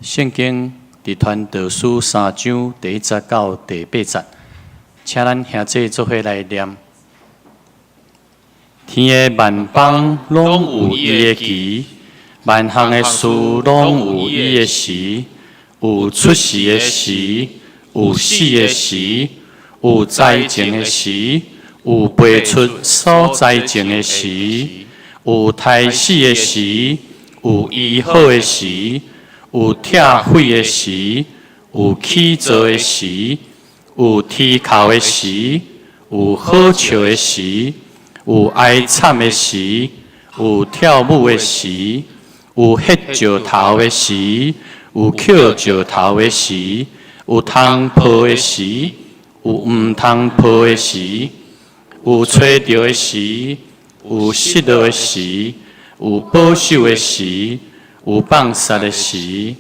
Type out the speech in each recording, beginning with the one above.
聖經佇傳道書三章第一節到第八節，請咱兄弟做伙來念。天的萬邦攏有伊的期，萬項的事攏有伊的時，有出世的時，有死的時，有栽種的時，有拔出所栽種的時，有刣死的時，有醫好的時，有拆毀的時，有起造的時，有啼哭的時，有好笑的時，有哀慘的時，有跳舞的時，有彼石頭的時，有抾石頭的時，有通抱的時，有毋通抱的時，有揣著的時，有失落的時，有保守的時，有放殺的時，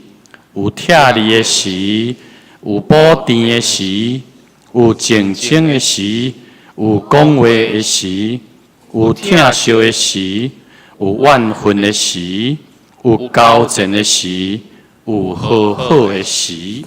有拆裂的時，有補填的時，有靜靜的時，有講話的時，有疼惜的時，有怨恨的時，有交戰的時，有和好的時。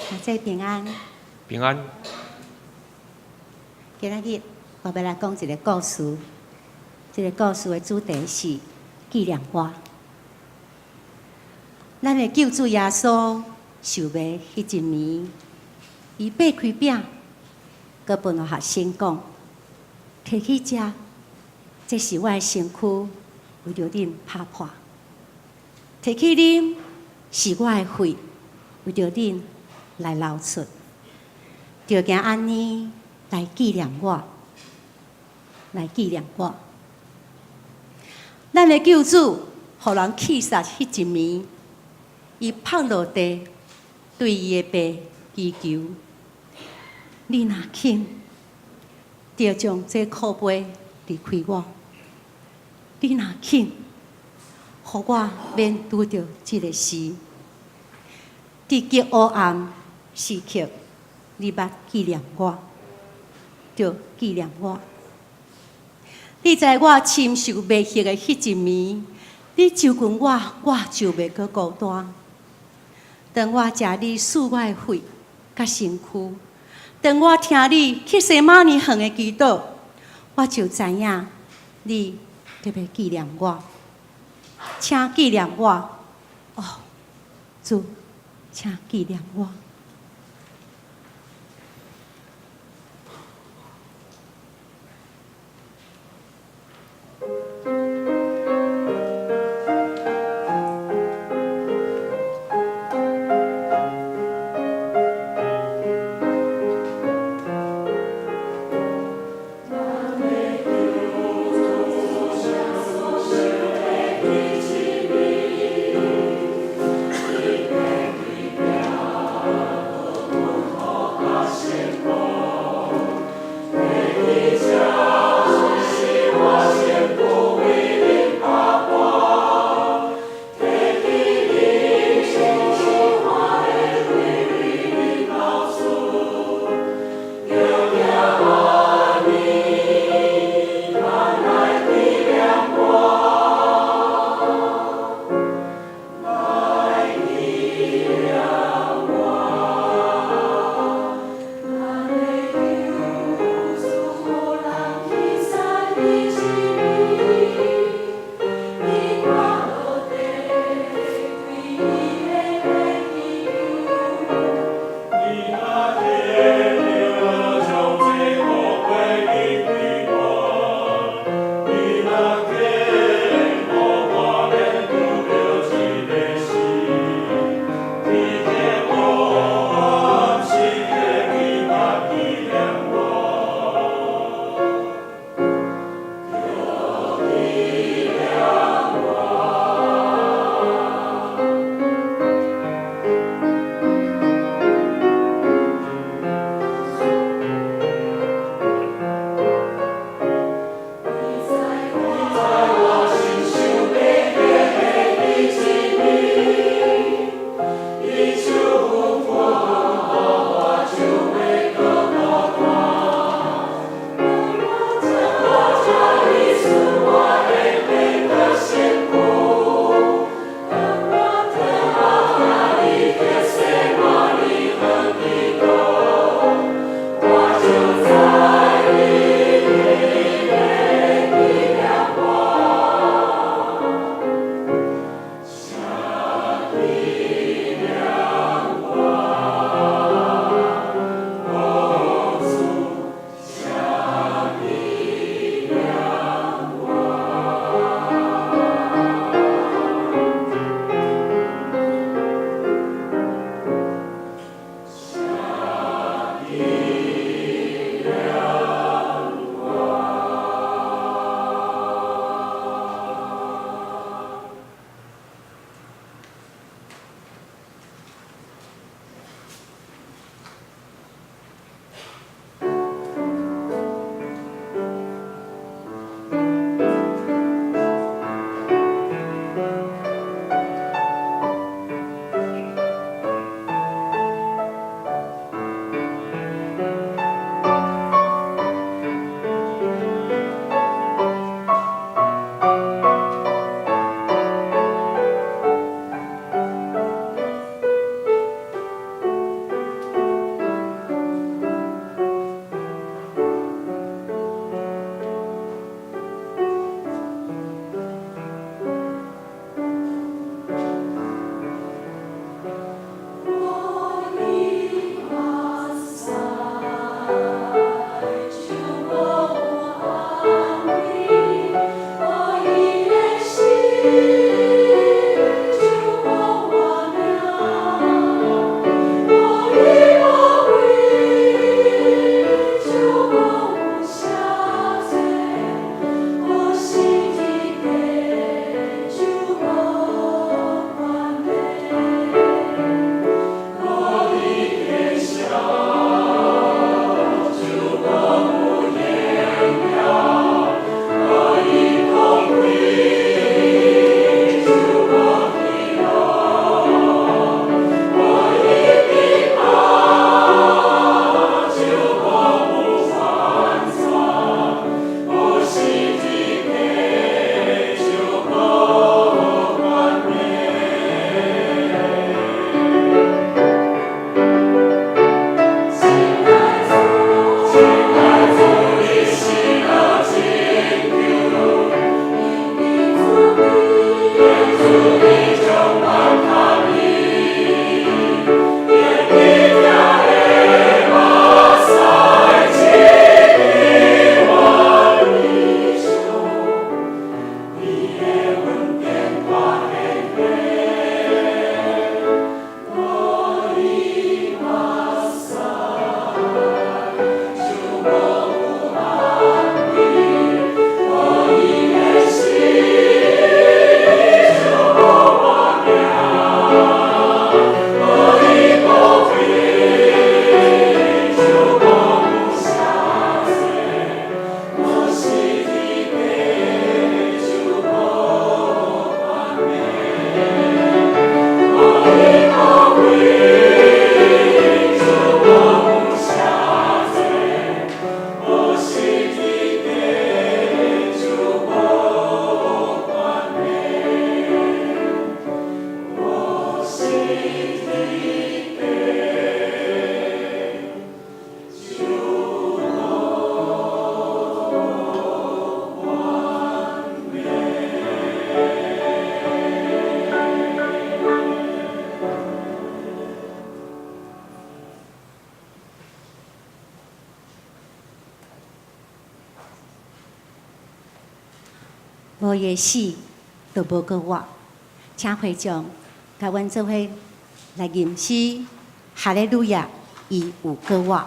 大家平安。平安。今仔日我欲來講一个故事，這个故事的主題是紀念我。咱的救主耶穌受賣彼一暝，伊擘開餅，閣分予學生講：提去食，這是我的身軀，為著恁拍破；提去啉，是我的血，為著恁來流出。著行按呢來紀念我，來紀念我。咱的救主予人刺殺彼一暝，伊迵落地，對伊的爸祈求：你若肯，著將這苦杯離開我；你若肯，予我免拄著這个事。佇極黑暗時刻，你捌紀念我，著紀念我。你在我深受迷惑的彼一暝，你就近我，我就袂閣孤單。當我食你賜我的血佮身軀，當我聽你客西馬尼園的祈禱，我就知影你特別紀念我，請紀念我，哦，主，請紀念我。無伊的死，就無閣我。請會眾共阮做伙來吟詩，哈利路亞，伊有閣活。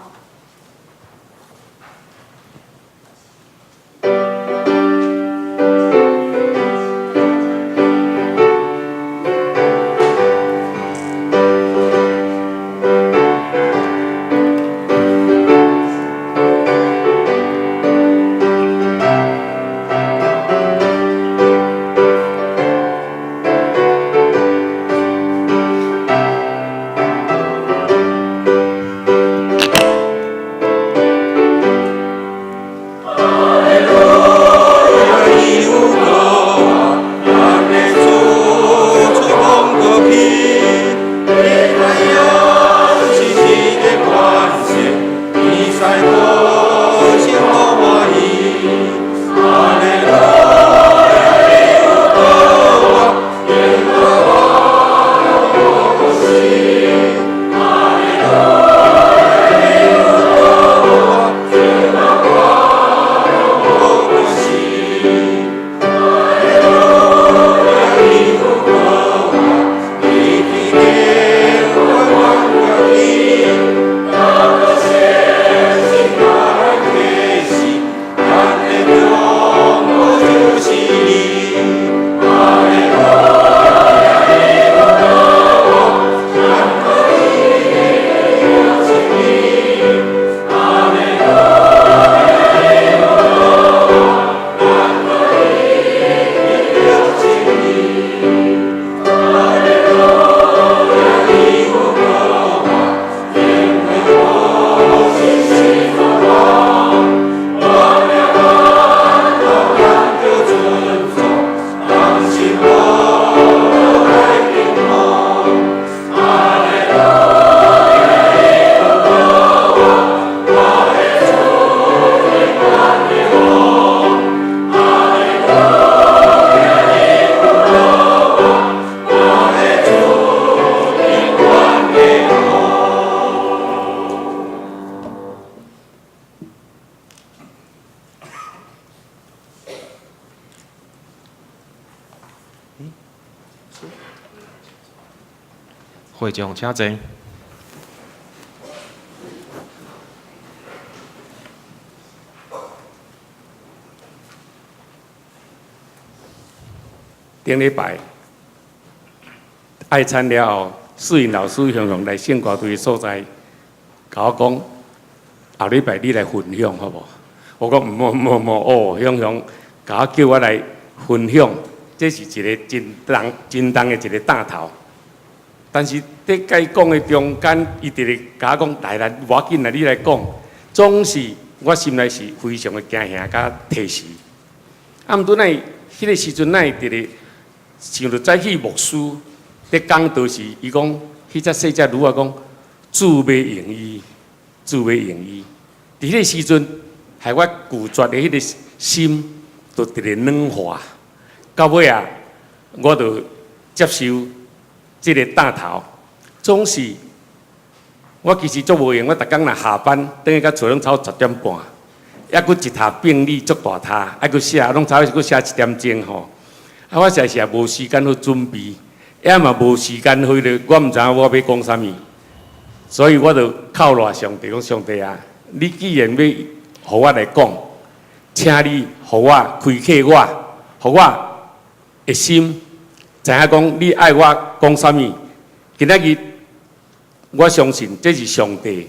會眾請坐。頂禮拜愛餐了後，世雲老師雄雄來聖歌隊的所在，共我講，後禮拜你來分享好無？我講毋好毋好毋好，哦，雄雄共我叫我來分享，這是一个真重真重的一个擔頭。但是佇該講的中間，伊直直共我講，來來，無要緊啦，你來講。總是我心內是非常的驚嚇佮提示。啊，毋過哪會彼个時陣，哪會直直想著早起牧師佇講道時，伊講彼隻細隻女仔講，主欲用伊，主欲用伊。佇彼个時陣，害我拒絕的彼個心，就直直軟化。到尾啊，我就接受這个擔頭。總是我其實足無閒，我逐工若下班，轉去到厝攏差不多10點半，猶閣一疊病歷足大疊，愛閣寫，攏差不多閣寫一點鐘吼。啊，我實在是也無時間去準備，也嘛無時間去咧，我毋知影我欲講啥物，所以我就靠賴上帝，講上帝啊，你既然欲予我來講，請你予我開啟我，予我的心知影講你愛我講啥物。今仔日我相信這是上帝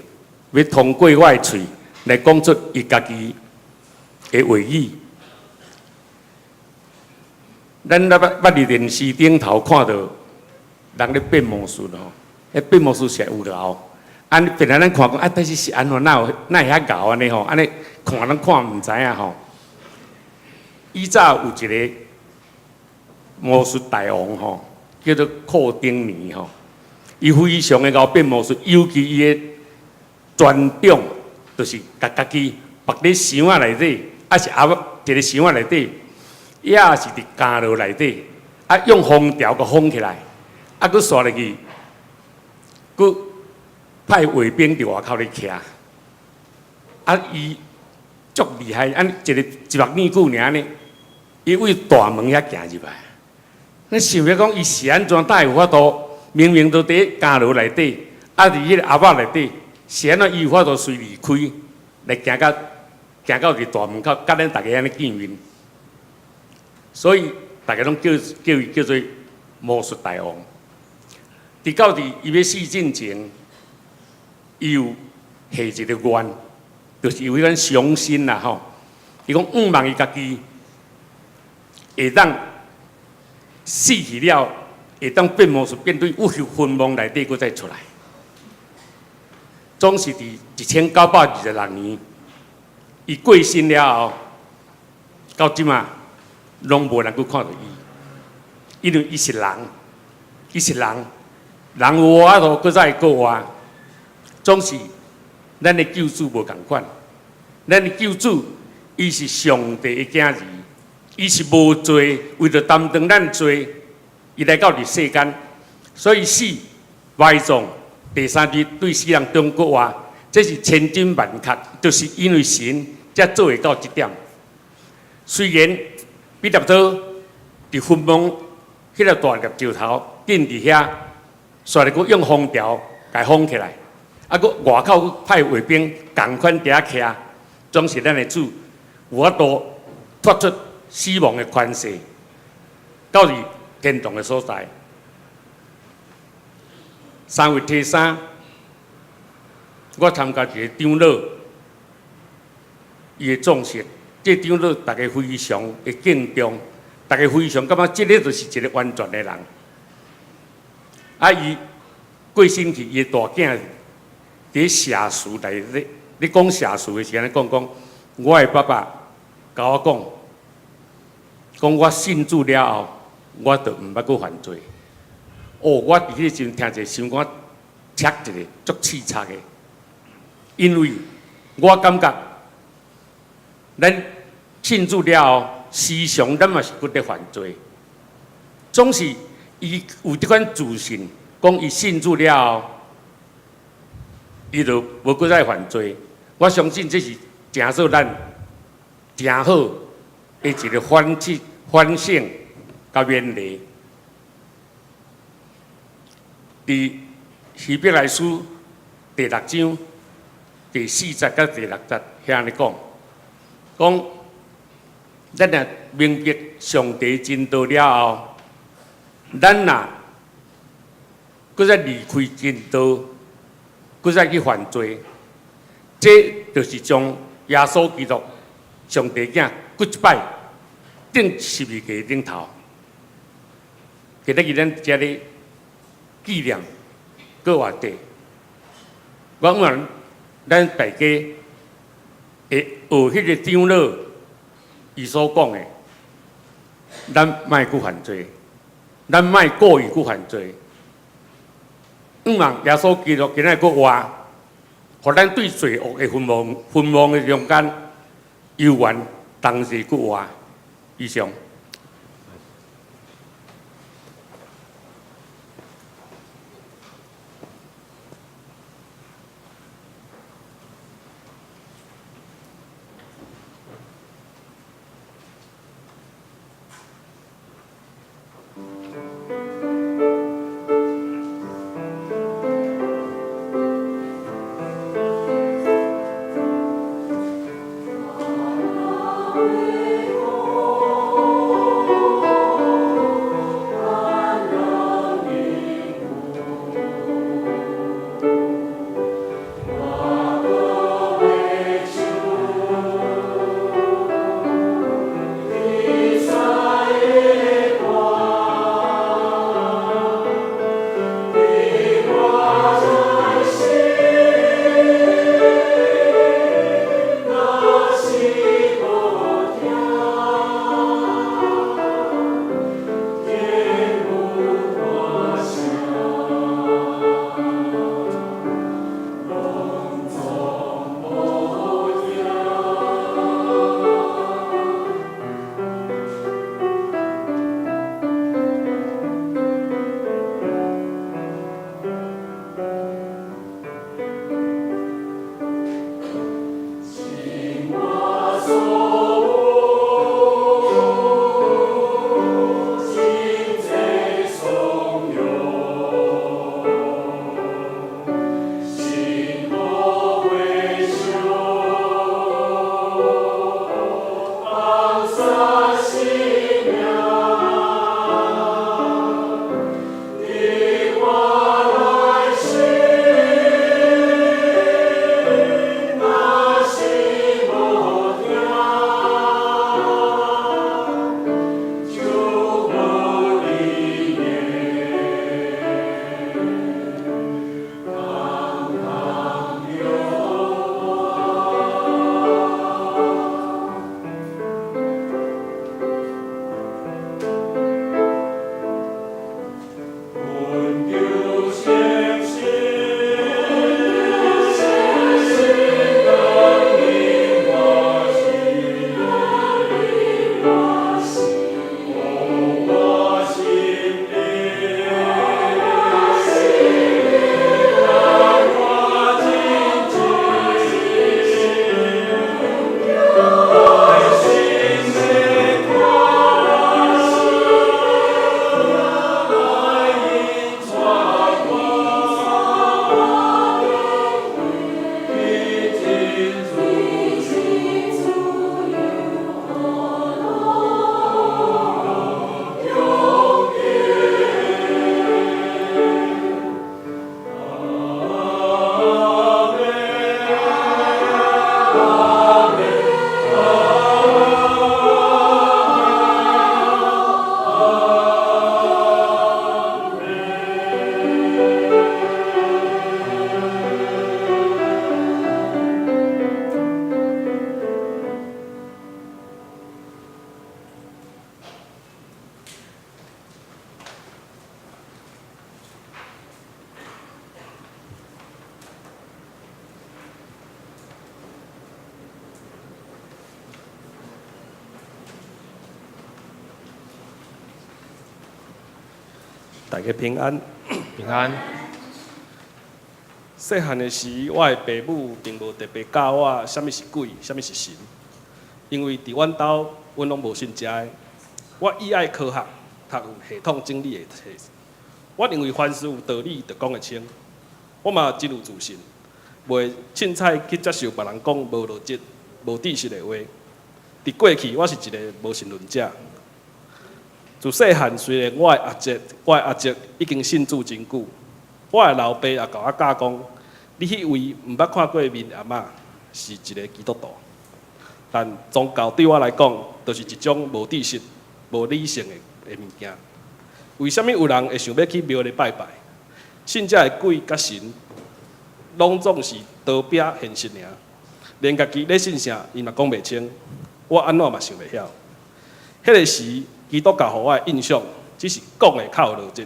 欲通過我的喙來講出伊家己的話語。咱捌捌佇電視頂頭看著人咧變魔術吼，彼變魔術是有𠢕，按呢變來咱看講啊，但是是按怎哪有哪會遐𠢕按呢吼？按呢看攏看毋知影吼。以早有一个魔術大王吼，叫做庫丁尼吼，伊非常的𠢕變魔術，尤其伊的專長就是共家己縛佇箱仔內底，抑是盒一个箱仔內底。抑是佇監牢內底，啊，用封條閣封起來，啊，閣煞入去，閣派衛兵佇外口咧徛。啊，伊足厲害，按呢一个一目耳久爾按呢，伊對大門遐行入來。咱想欲講，伊是按怎會有法度？明明都佇監牢內底，啊，佇彼個阿壩內底，是按怎伊有法度隨離開，來行到佇大門口，佮咱逐家按呢見面。所以逐家攏叫伊叫做魔術大王。佇到佇伊欲死進前，伊有下一个願，就是有彼款傷心啦吼。伊講向望伊家己會當死去了，會當變魔術，變對宇宙墳墓內底，閣再出來。總是佇1926年，伊過身了後，到這馬攏無人閣看著伊，因為伊是人，伊是人，人有法度閣再過活。總是咱的救主無仝款，咱的救主伊是上帝的囝兒，伊是無罪，為著擔當咱罪，伊來到佇世間，所以死埋葬，第三日對死人中復活，這是千真萬確，就是因為神才做會到這點。雖然彼得多佇墳墓彼個大粒石頭釘佇遐，煞來閣用封條共封起來，啊，閣外口閣派衛兵仝款佇遐徛，總是咱的主有法度脫出死亡的權勢，到佇天堂的所在。3月初3，我參加一個長老伊的葬式，這個長老逐家非常的敬重，逐家非常感覺這個就是一個完全的人。啊，伊過身去，伊的大囝佇謝詞內底，咧講謝詞的時間咧講講，我的爸爸共我講，講我信主了後，我就毋捌閣犯罪。哦，我佇彼個時陣聽者心肝赤一个，足刺插的，因為我感覺咱信主了後，時常咱嘛是閣咧犯罪，總是伊有這款自信，講伊信主了後，伊就無閣再犯罪。我相信這是誠做咱誠好的一個反省佮勉勵。佇希伯來書第六章第四節佮第六節遐按呢講，講咱若明白上帝真道了後，咱若閣再離開真道，閣再去犯罪，這就是將耶穌基督上帝囝閣一擺釘十字架頂頭。今仔日咱遮咧紀念閣活節，我望咱大家會學彼個長老伊所講的，咱莫閣犯罪，咱莫故意閣犯罪。向望耶穌基督今仔日閣活，予咱對罪惡的墳墓的中間有緣同齊閣活。以上。大家平安。平安。細漢的時，我的爸母並無特別教我啥物是鬼，啥物是神。因為佇阮兜，阮攏無信這个。我喜愛科學，讀有系統整理的冊。我認為凡事有道理，就講會清。我嘛真有自信，袂凊彩去接受別人講無邏輯、無知識的話。佇過去，我是一個無神論者。自細漢，雖然我的阿叔已經信主真久，我的老爸也共我教講，你彼位毋捌看過面的阿嬤是一个基督徒。但宗教對我來講，就是一種無知識、無理性的物件。為啥物有人會想欲去廟裡拜拜？信這的鬼佮神，攏總是逃避現實爾，連家己咧信啥，伊嘛講袂清。我按怎嘛想袂曉。彼个時，基督教予我的印象，只是講的較有邏輯，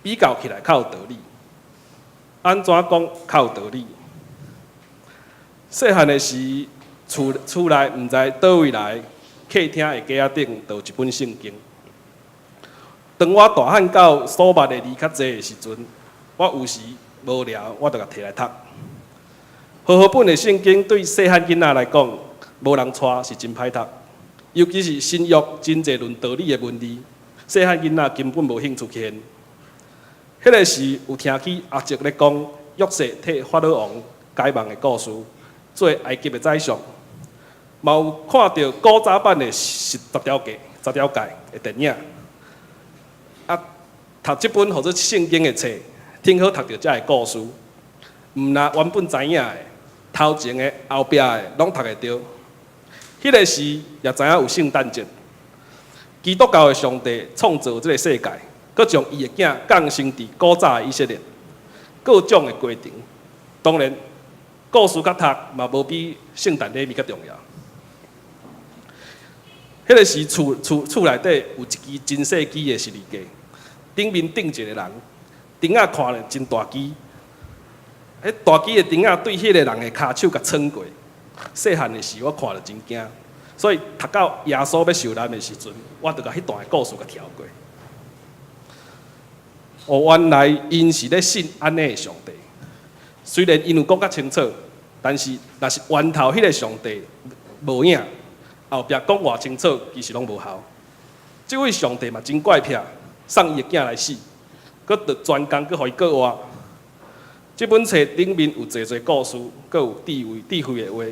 比較起來較有道理。按怎講較有道理？細漢的時，厝內毋知佗位來，客廳的架仔頂就有一本聖經。當我大漢到所捌的字較濟的時陣，我有時無聊，我就共提來讀。和合本的聖經對細漢囡仔來講，無人帶是真歹讀，尤其是新約真濟論道理的文字，細漢囡仔根本無興趣去研。彼个時有聽起阿叔咧講約瑟替法老王解夢的故事，做埃及的宰相，嘛有看著古早版的十條誡的電影。啊，讀這本號做聖經的冊，挺好讀著這个故事，毋但原本知影的，頭前的、後壁的，攏讀會著。彼个時也知影有聖誕節，基督教的上帝創造這个世界，閣將伊的囝降生佇古早的以色列，各種的過程，當然故事較讀嘛無比聖誕禮物較重要。彼个時厝內底有一支真細支的十字架，頂面釘一個人，釘仔看咧真大支，彼大支的釘仔對彼个人的跤手共穿過。細漢的時我看著真驚，所以讀到耶穌欲受難的時陣，我就共彼段的故事共跳過。哦，原來𪜶是咧信按呢的上帝，雖然𪜶有講較清楚，但是若是源頭彼个上帝無影，後壁講偌清楚，其實攏無效。這位上帝嘛真怪癖，送伊的囝來死，閣著專工閣予伊過活。這本冊頂面有濟濟故事，閣有智慧的話，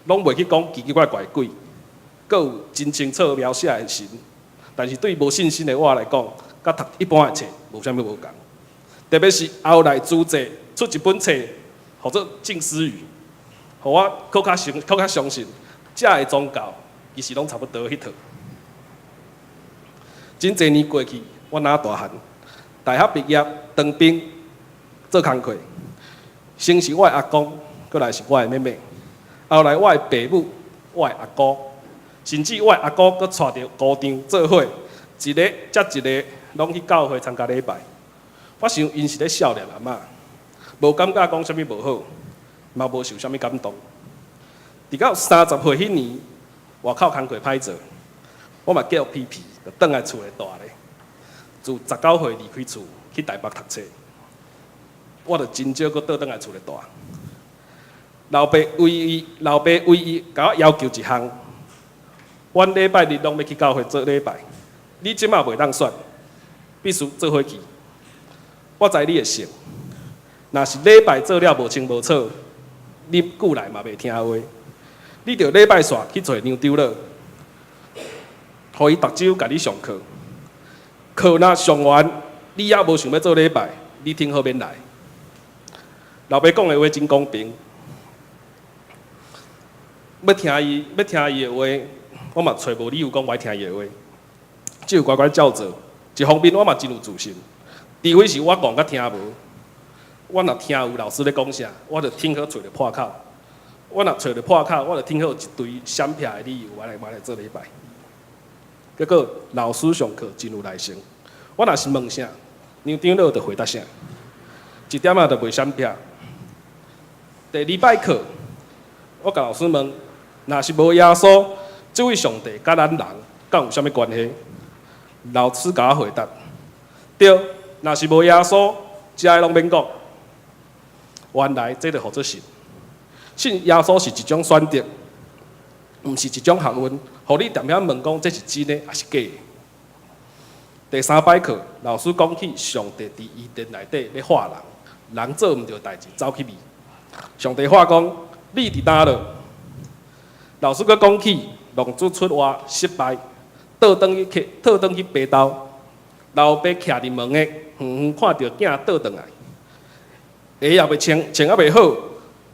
攏袂去講奇奇怪怪的鬼，閣有真清楚描寫的神。但是對無信心的我來講，佮讀一般的冊無啥物無仝。特別是後來主濟出一本冊，號做《靜思語》，予我閣較相信，這个宗教其實攏差不多彼套。真濟年過去，我若大漢，大學畢業當兵做工課，先是我的阿公，閣來是我的妹妹，後來我的爸母、我的阿姑，甚至我的阿姑閣帶著姑丈做伙，一个接一个攏去教會參加禮拜。我想𪜶是咧少年阿媽，無感覺講啥物無好，嘛無受啥物感動。直到30歲彼年，外口工課歹做，我嘛繼續皮皮，就轉來厝內蹛咧。自19歲離開厝去台北讀冊，我就真少閣倒轉來厝內蹛。老爸唯一共我要求一項，阮禮拜日攏欲去教會做禮拜，你這馬袂當選，必須做伙去。我知你的性，若是禮拜做了無清無楚，你久來嘛袂聽話，你著禮拜煞去揣娘長老，予伊逐週共你上課。課若上完，你猶無想欲做禮拜，你挺好免來。老爸講的話真公平，欲聽伊的話，我嘛揣無理由講無愛聽伊的話，只有乖乖照做。一方面我嘛真有自信，除非是我戇甲聽無，我若聽有老師咧講啥，我就挺好揣著破口。我若揣著破口，我就挺好一堆閃避的理由，我來做禮拜。結果老師上課真有耐心，我若是問啥，娘長老就回答啥，一點仔都袂閃避。第二擺課，我共老師問，若是無耶穌，這位上帝佮咱人敢有啥物關係？老師共我回答，對，若是無耶穌，這个攏免講。原來這就號做信，信耶穌是一種選擇，毋是一種學問，予你踮遐問講這是真的抑是假的。第三擺課，老師講起上帝佇伊殿內底咧喝人，人做毋著代誌走去覕。上帝喝講：你佇佗落？老師閣講起浪子出外失敗，倒轉去客，倒轉去爸兜，老爸徛佇門的，遠遠看著囝倒轉來，鞋也未穿，穿猶未好，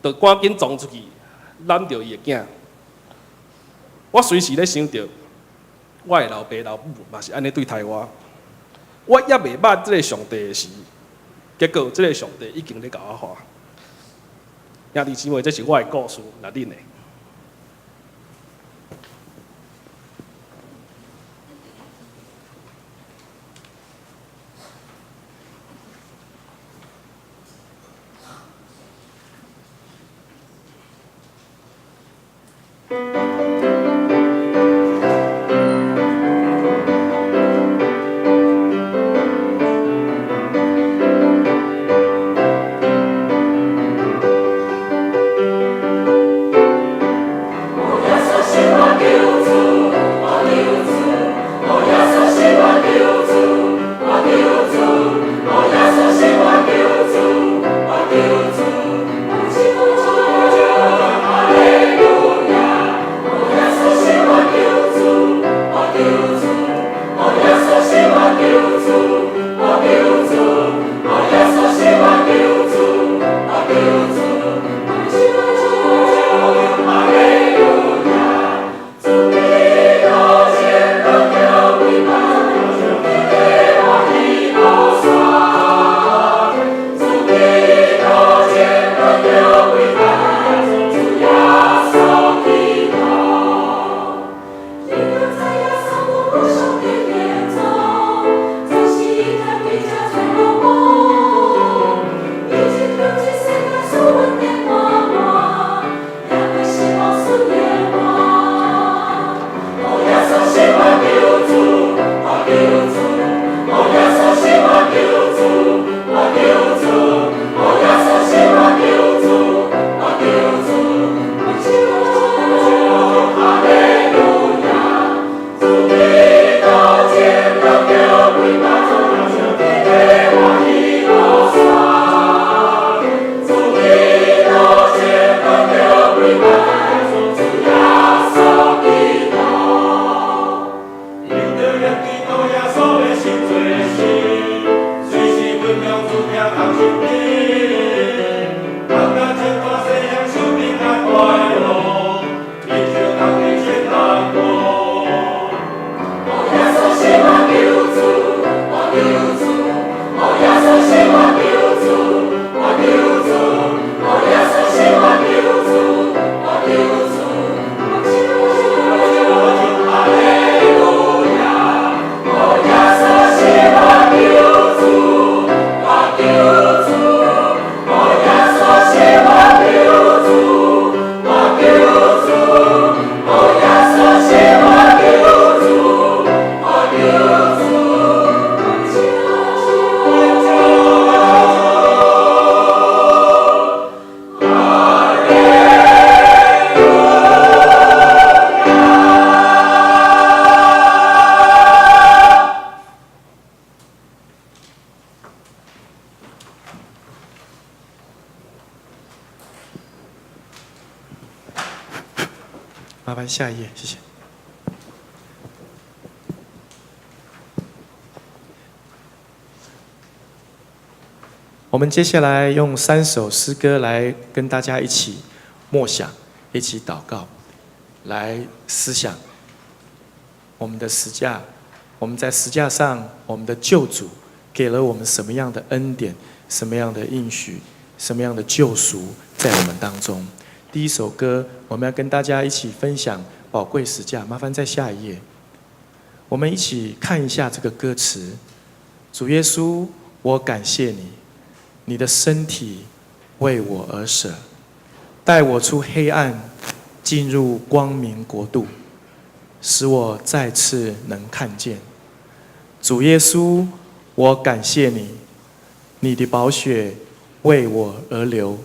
就趕緊衝出去攬著伊的囝。我隨時咧想著，我的老爸老母嘛是按呢對待我。我猶未捌這个上帝的時，結果這个上帝已經咧共我喝。兄弟姊妹，這是我的故事，那恁的？麻煩下一頁，謝謝。我們接下來用三首詩歌來跟大家一起默想，一起禱告，來思想我們的十架。我們在十架上，我們的救主給了我們什麼樣的恩典，什麼樣的應許，什麼樣的救贖在我們當中。第一首歌，我們要跟大家一起分享寶貴十架。麻煩在下一頁，我們一起看一下這個歌詞。主耶穌，我感謝你，你的身體為我而捨，帶我出黑暗，進入光明國度，使我再次能看見。主耶穌，我感謝你，你的寶血為我而流，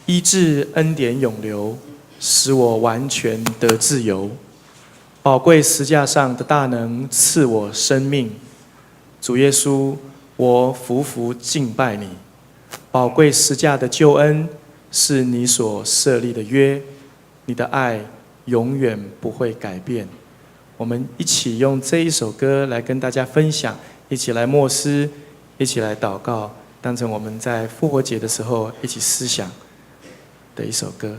醫治恩典永留，使我完全得自由。寶貴十架上的大能賜我生命，主耶穌，我俯伏敬拜你。寶貴十架的救恩是你所設立的約，你的愛永遠不會改變。我們一起用這一首歌來跟大家分享，一起來默思，一起來禱告，當成我們在復活節的時候一起思想的一首歌。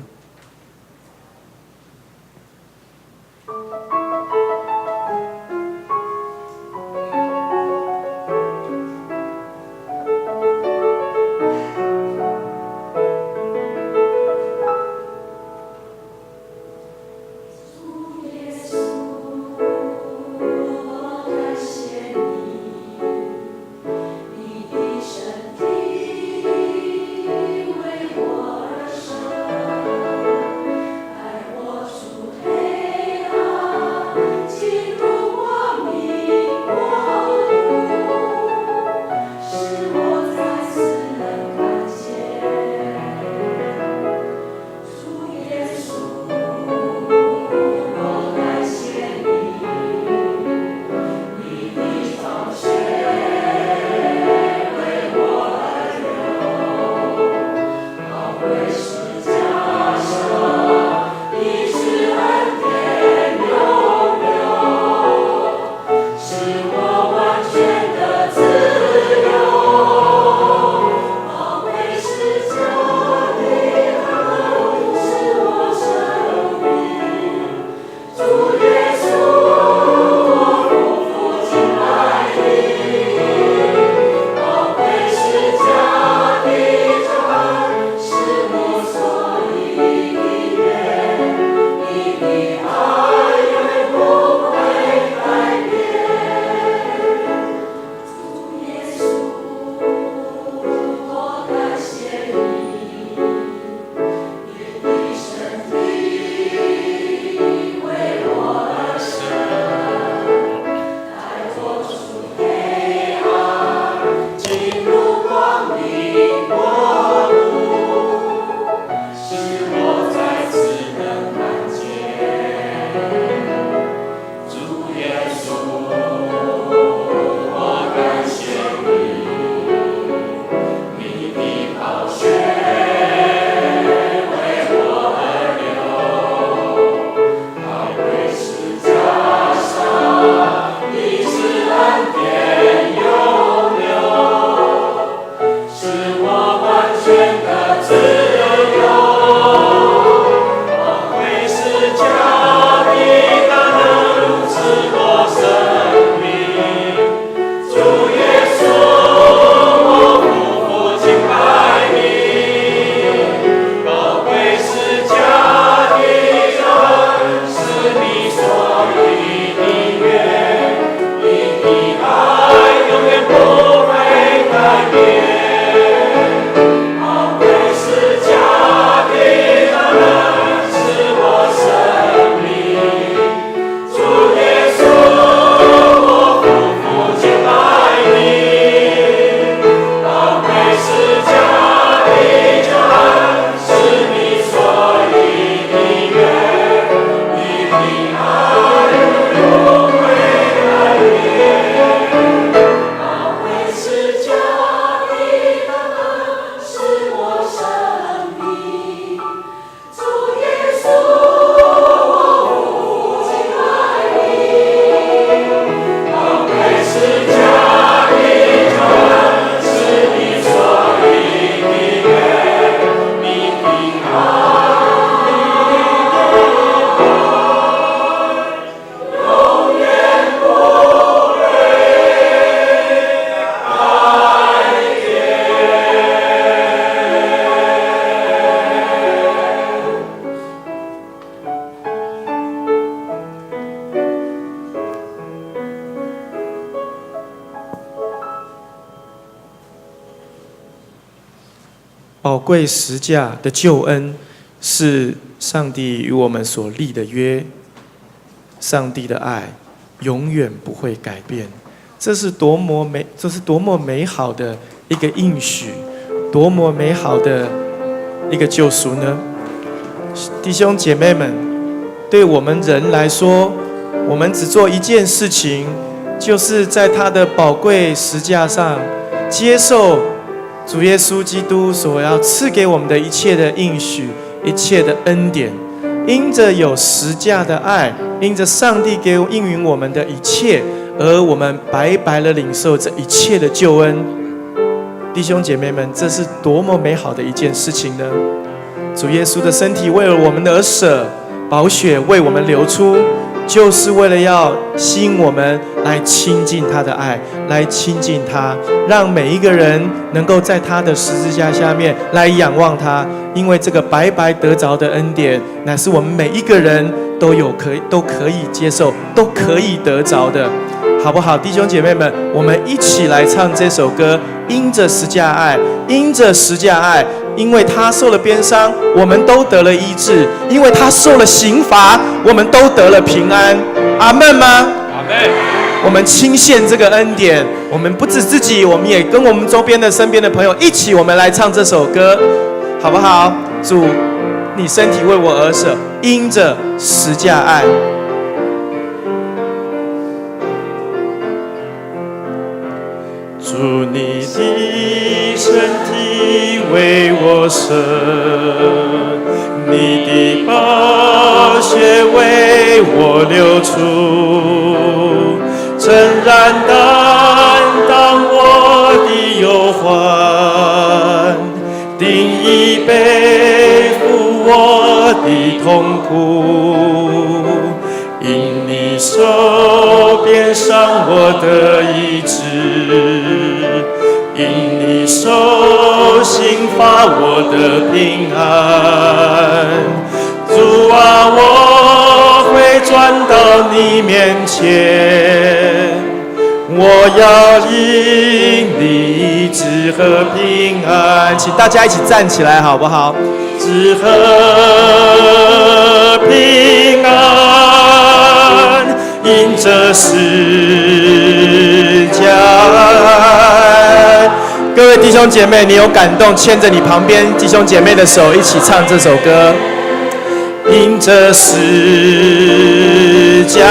寶貴十架的救恩是上帝與我們所立的約，上帝的愛永遠不會改變。這是多麼美好的一個應許，多麼美好的一個救贖呢？弟兄姐妹們，對我們人來說，我們只做一件事情，就是在他的寶貴十架上接受主耶穌基督所要賜給我們的一切的應許、一切的恩典。因着有十架的愛，因着上帝給應允我們的一切，而我們白白的領受這一切的救恩。弟兄姐妹們，這是多麼美好的一件事情呢？主耶穌的身體為了我們而捨，寶血為我們流出，就是為了要吸引我們來親近他的愛，來親近他，讓每一個人能夠在他的十字架下面來仰望他，因為這個白白得着的恩典，乃是我們每一個人都可以接受，都可以得着的，好不好？弟兄姐妹們，我們一起來唱這首歌，因着十架愛，因着十架愛，因為他受了鞭傷，我們都得了醫治；因為他受了刑罰，我們都得了平安。阿們嗎？阿們。我們傾獻這個恩典，我們不止自己，我們也跟我們周邊的、身邊的朋友一起，我們來唱這首歌，好不好？主，你身體為我而捨，因着十架愛。主，你的身體為我捨，你的寶血為我流出，誠然擔當我的憂患，釘義背負我的痛苦，因你受鞭傷我得醫治，因你受刑罰我得平安。主啊，我會轉到你面前，我要因你醫治和平安。請大家一起站起來，好不好？治和平安，因這十架愛。各位弟兄姐妹，你有感動，牽着你旁邊弟兄姐妹的手，一起唱這首歌。因這十架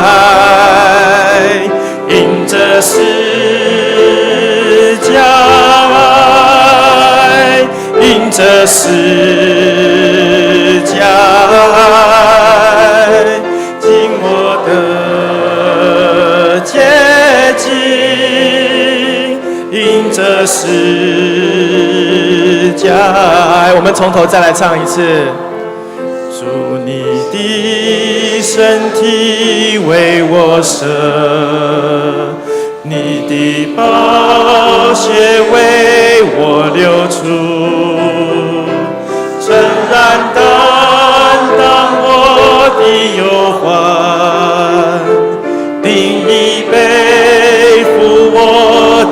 愛，因這十架愛，因這十架愛，經我得潔淨，因這十架愛。我們從頭再來唱一次。主，你的身體為我捨，你的寶血為我流出，誠然擔當我的憂患，釘義背負我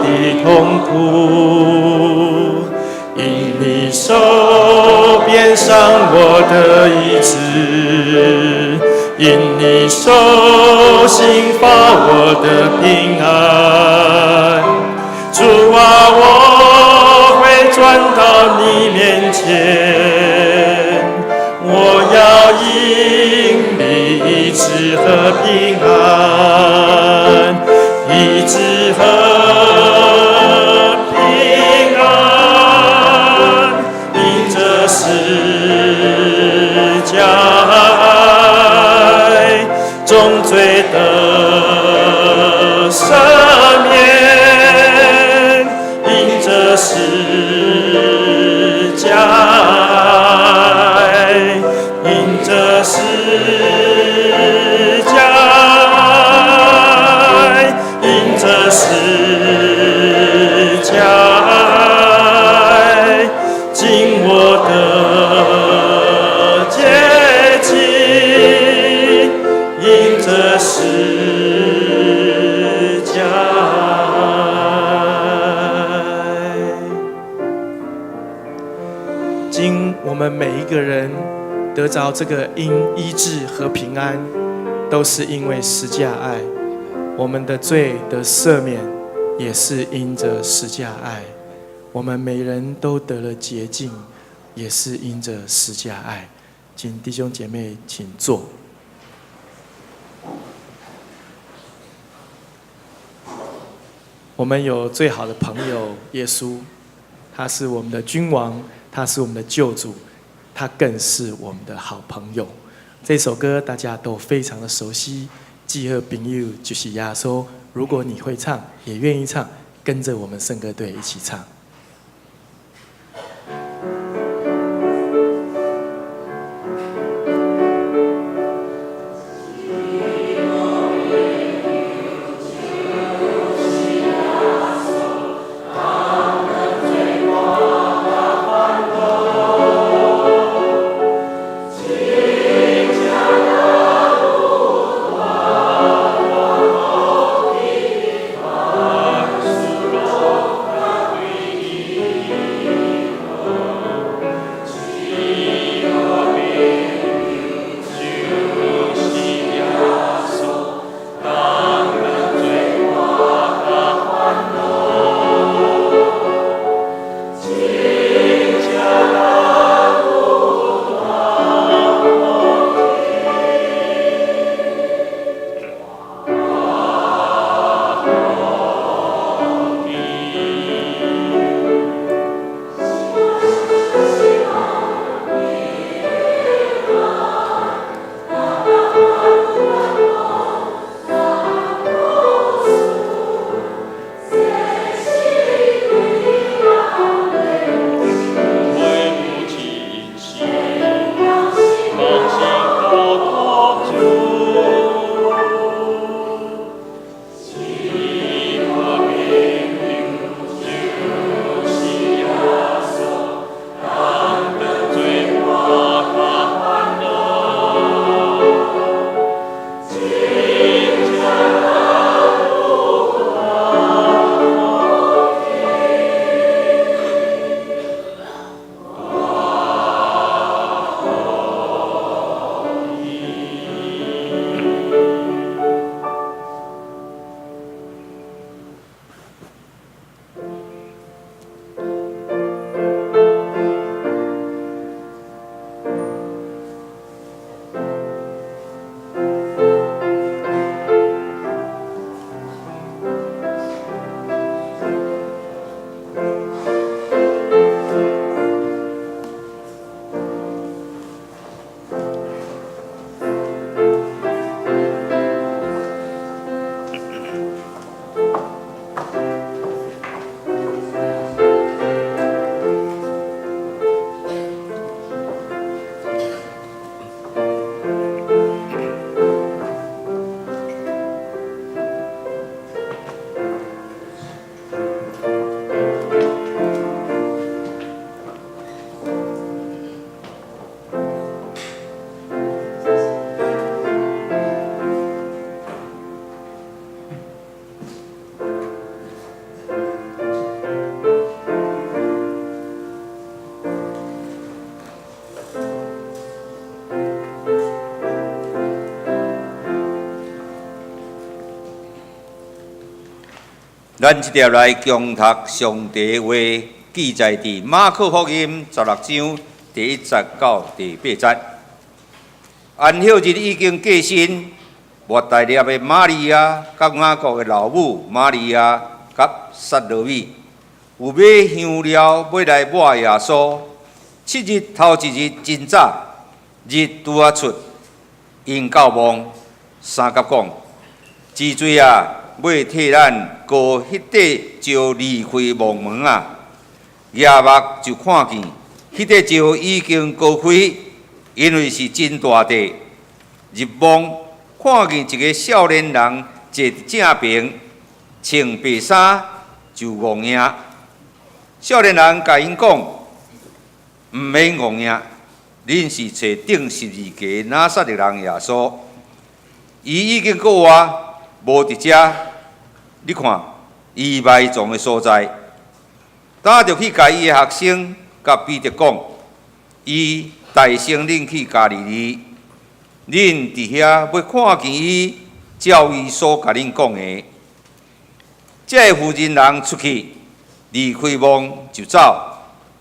的痛苦，因你受鞭傷我得醫治，因你受刑罰我得平安。主啊，我會轉到你面前，我要因你醫治和平安，醫治和平安，因這十架愛，眾罪得赦免，因這十架愛，因這十架愛，因這十架愛，經我得潔淨，因這十架愛。經我們每一個人得着這個因醫治和平安，都是因為十架愛。我們的罪得赦免，也是因着十架愛；我們每人都得了潔淨，也是因着十架愛。請弟兄姐妹請坐。我們有最好的朋友耶穌，他是我們的君王，他是我們的救主，他更是我們的好朋友。這首歌大家都非常的熟悉，至好朋友就是耶穌。如果你會唱，也願意唱，跟着我們聖歌隊一起唱。咱這條來恭讀上帝話，記載佇馬可福音16章第1節到第8節。安息日已經過身，抹大拉的瑪利亞、佮雅各的老母瑪利亞、佮撒羅米，有買香料欲來抹耶穌。7日頭一日真早，日拄仔出，𪜶到墓，相佮講：真濟啊！欲替咱膏彼塊石離開墓門啊！舉目就看見，彼塊石已經膏開，因為是真大塊。入墓看見一个少年人坐佇正爿，穿白衫，就戇掖。少年人共𪜶講：毋免戇掖，恁是揣釘十字架拿撒勒人耶穌，伊已經復活，無佇遮，你看，伊埋葬的所在，今著去共伊的學生佮彼得講，伊代先恁去加利利，恁佇遐欲看見伊，照伊所共恁講的。這个婦人人出去，離開墓就走，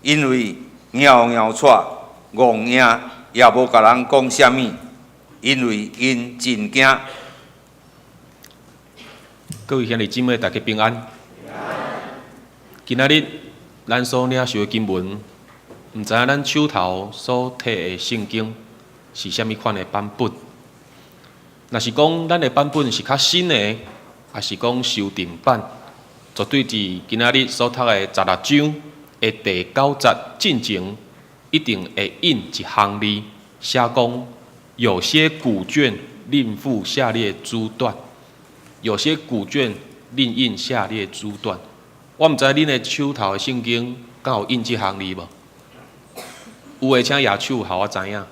因為搖搖掣，戇影也無共人講啥物，因為𪜶真驚。各位兄弟姊妹，大家平安。今仔日咱所領受的經文，毋知影咱手頭所提的聖經是啥物款的版本？若是講咱的版本是較新的，抑是講修訂版，絕對佇今仔日所讀的十六章的第九節進前，一定會印一行字，寫講有些古卷另附下列諸段，有些古卷另印下列諸段。我毋知恁的手頭的聖經敢有印這行字無？有的請舉手，予我知影。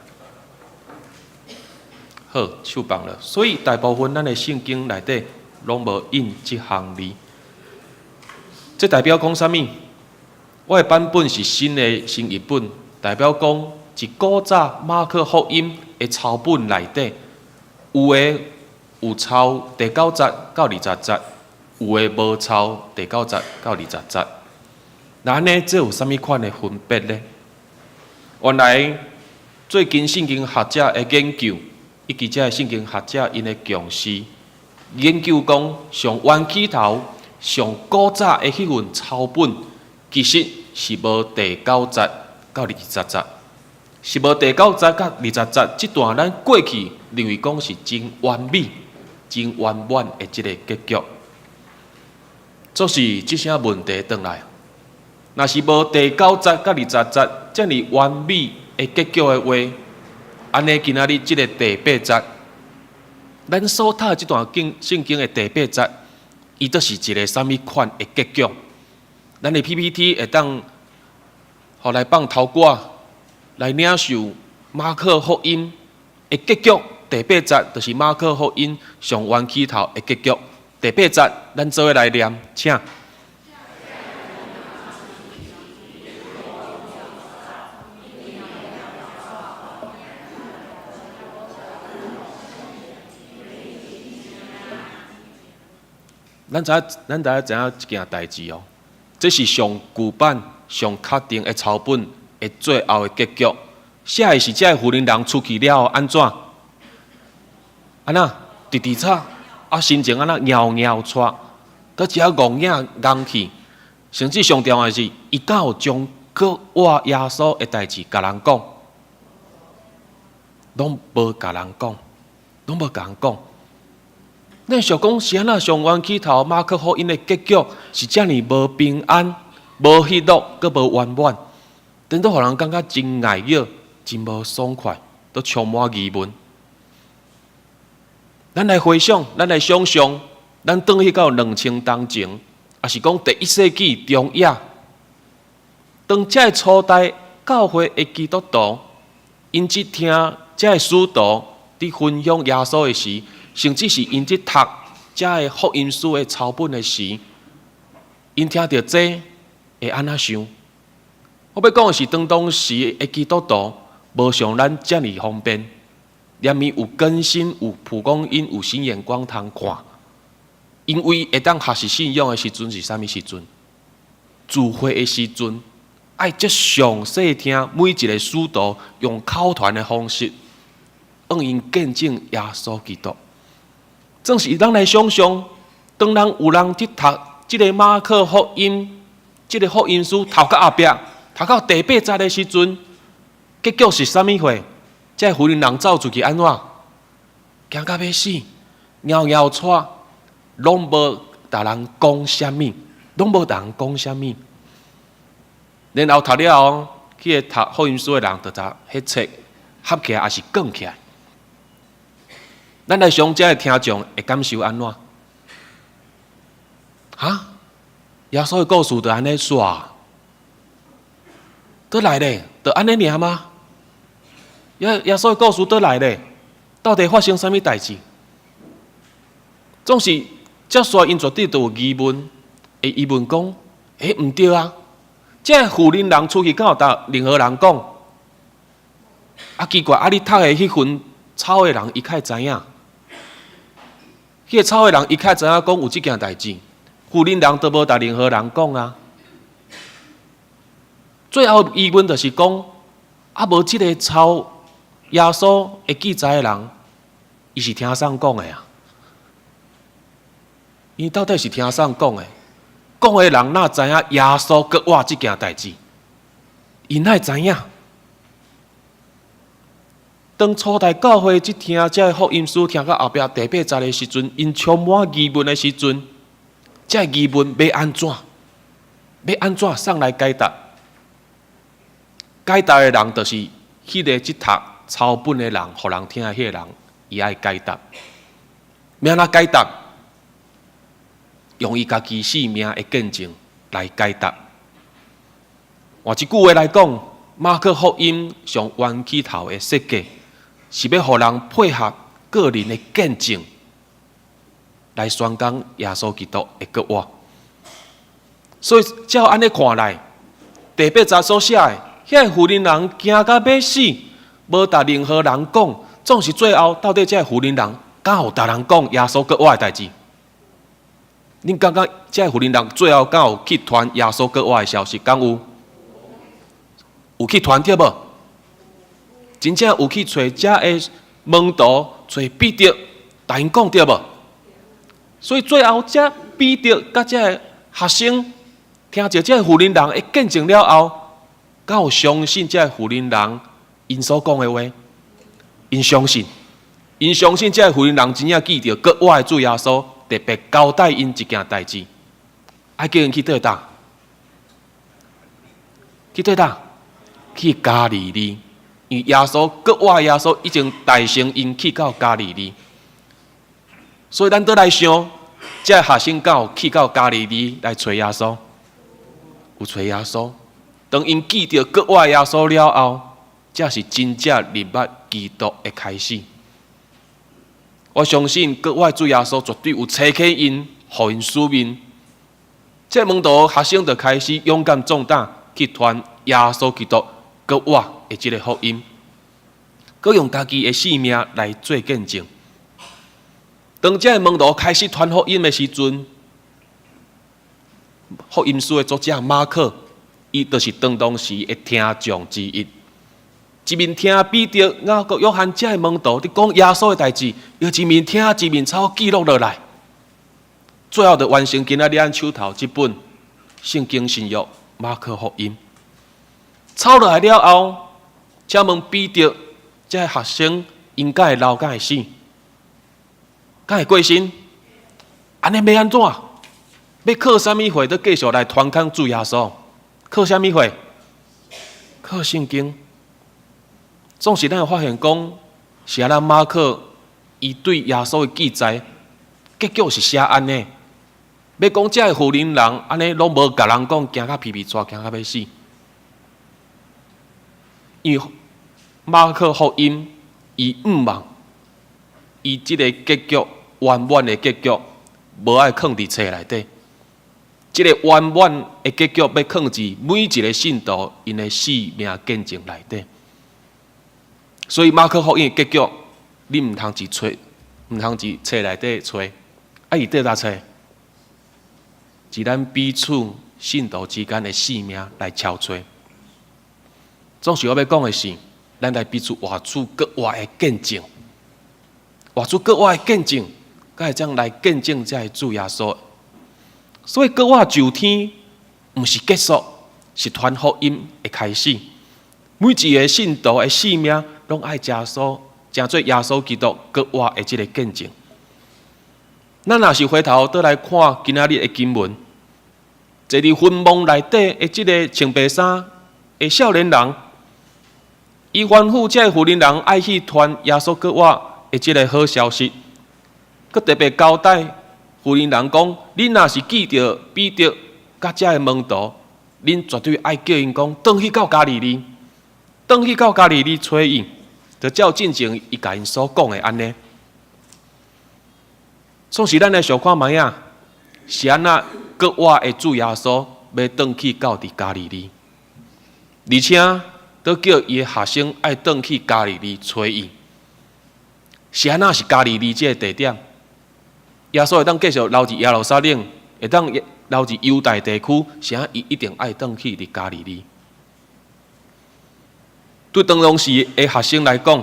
好，手放落。所以大部分咱的聖經內底攏無印這行字。這代表講啥物？我的版本是新的新譯本，代表講佇古早馬可福音的抄本內底，有的有抄第九節到二十節，有的無抄第九節到二十節。那按呢，這有啥物款的分別呢？原來最近聖經學者的研究，以及這个聖經學者𪜶的共識，研究講上原起頭、上古早的彼份抄本，其實是無第九節到二十節，是無第九節佮二十節這段咱過去認為講是真完美、真圓滿的這个結局。就是這聲問題轉來，若是無第九節佮二十節遮爾完美的結局的話，按呢今仔日這个第八節，咱所讀的這段經聖經的第八節，伊都是一个啥物款的結局？咱的 PPT 會當予來放頭歌來領受馬可福音的結局。第八節就是馬可福音上原起頭的結局。第八節，咱做伙來念，請。咱知，咱大家知影一件代誌哦，這是上舊版、上確定的抄本的最後的結局。寫的是這个婦人人出去了後按怎？按怎？直直吵，啊，心情按怎搖搖掣，閣遮戇影戇去，甚至上重要的是，伊敢有將閣活耶穌的代誌共人講？攏無共人講，攏無共人講。咱想講是按怎上原起頭馬可福音的結局是遮爾無平安、無喜樂、閣無圓滿，顛倒予人感覺真礙熱、真無爽快，閣充滿疑問。咱來回想，咱來想像，咱轉去到2000冬前，抑是講第一世紀中葉，當這个初代教會的基督徒，𪜶佇聽這个使徒佇分享耶穌的時，甚至是𪜶佇讀這个福音書的抄本的時，𪜶聽著這會按怎想？我欲講的是，當當時的基督徒無像咱遮爾方便，連物有更新、有蒲公英、有新眼光通看。因為會當學習信仰的時陣是啥物時陣？聚會的時陣，愛這詳細聽每一个使徒用口傳的方式，向𪜶見證耶穌基督。正是咱來想像，當人有人佇讀這个馬可福音，這个福音書讀到後壁，讀到第八節的時陣，結局是啥物貨？這个婦人人走出去按怎？驚甲欲死，搖搖掣，攏無逐人講啥物，攏無逐人講啥物。然後讀了後，彼个讀福音書的人就共彼冊合起來，抑是捲起來。咱來想這个聽眾會感受按怎？哈？耶穌的故事就按呢煞？倒來咧，就按呢爾嗎？耶穌的故事倒來咧，到底發生啥物代誌？總是這煞𪜶絕對都有疑問，會疑問講：欸，毋對啊！這个婦人人出去，敢有共任何人講？啊，奇怪，啊，你讀的彼份抄的人，伊較會知影？彼个抄的人一開知影講有這件代誌，婦人人都無共任何人講啊。最後疑問就是講，啊無這个抄耶穌的記載的人，伊是聽啥講的啊？伊到底是聽啥講的？講的人哪知影耶穌閣活這件代誌？𪜶哪會知影？當初代教會這聽這个福音書聽到後壁第八節的時陣，𪜶充滿疑問的時陣，這个疑問欲按怎？欲按怎送來解答？解答的人就是彼个這讀抄本的人，予人聽的彼个人，伊愛解答。欲按怎解答？用伊家己性命的見證來解答。換一句話來講，馬可福音上冤起頭的設計，是欲予人配合個人的見證來宣講耶穌基督的復活。所以照按呢看來，第八節所寫的，遐个婦人人驚甲欲死，無共任何人講，總是最後到底這个婦人人敢有共人講耶穌復活的代誌？恁感覺這个婦人人最後敢有去傳耶穌復活的消息？敢有？有去傳對無？真正有去揣遮个門徒，揣彼得，共𪜶講對無？所以最後，這彼得佮這个學生聽著這个婦人人的見證了後，敢有相信這个婦人人𪜶所講的話？𪜶相信，𪜶相信這个婦人人真正見著復活的主耶穌，特別交代𪜶一件代誌，愛叫𪜶去佗佗？去佗佗？去加利利，因為耶穌復活耶穌已經帶先𪜶去到加利利，所以咱倒來想，這个學生敢有去到加利利來揣耶穌？有揣耶穌。當𪜶見著復活耶穌了後，這是真正認捌基督的開始。我相信復活主耶穌絕對有差遣𪜶，予𪜶使命。這門徒學生就開始勇敢壯膽去傳耶穌基督復活的這个福音，閣用家己的性命來做見證。當這个門徒開始傳福音的時陣，福音書的作者馬可，伊就是當當時的聽眾之一。一面聽彼得、雅各、約翰這个門徒佇講耶穌的代誌，又一面聽，一面抄記錄落來，最後就完成今仔日咱手頭這本聖經新約馬可福音。抄落來了後，請問彼得這个學生𪜶敢會老敢會死？敢會過身？按呢欲按怎？欲靠啥物貨？閣繼續來傳講主耶穌？靠啥物貨？靠聖經。總是咱會發現講，是按怎馬可伊對耶穌的記載，結局是寫按呢？欲講這个婦人人按呢攏無共人講，驚甲皮皮掣，驚甲欲死。因為馬可福音伊毋望，伊這个結局圓滿的結局，無愛囥佇冊內底。這个圓滿的結局欲囥佇每一个信徒𪜶的性命見證內底。所以馬可福音的結局，你毋通佇冊，毋通佇冊內底揣，啊伊佗佗揣？佇咱彼此信徒之間的性命來抄揣。總是我欲講的是，咱來彼此活出閣活的見證，活出閣活的見證，才會當來見證這个主耶穌。所以閣活上天，毋是結束，是傳福音的開始。每一个信徒的性命，攏愛耶穌，成做耶穌基督閣活的這个見證。咱若是回頭倒來看今仔日的經文，坐佇墳墓內底的這个穿白衫的少年人，伊吩咐這个婦人人愛去傳耶穌復活的這个好消息，閣特別交代婦人人講：恁若是見著彼得佮遮个門徒，恁絕對愛叫𪜶講，轉去到加利利，轉去到加利利揣伊，就照進前伊共𪜶所講的按呢。創始咱來想看覓仔，是按怎復活的主耶穌欲轉去到佇加利利，而且閣叫伊的學生愛轉去加利利揣伊。是按怎是加利利這个地點？耶穌會當繼續留佇耶路撒冷，會當留佇猶大地區，啥伊一定愛轉去佇加利利。對當時的學生來講，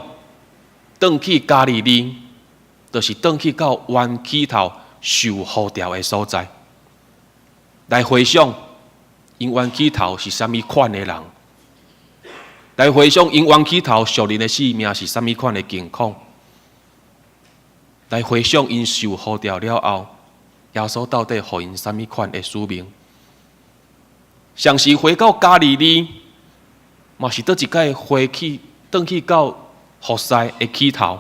轉去加利利，就是轉去到冤起頭受呼召的所在。來回想，𪜶冤起頭是啥物款的人？來回想，𪜶冤起頭屬靈的生命是啥物款的境況？來回想，𪜶受呼召了後，耶穌到底予𪜶啥物款的使命？像是回到加利利，嘛是倒一擺回去，轉去到服侍的起頭，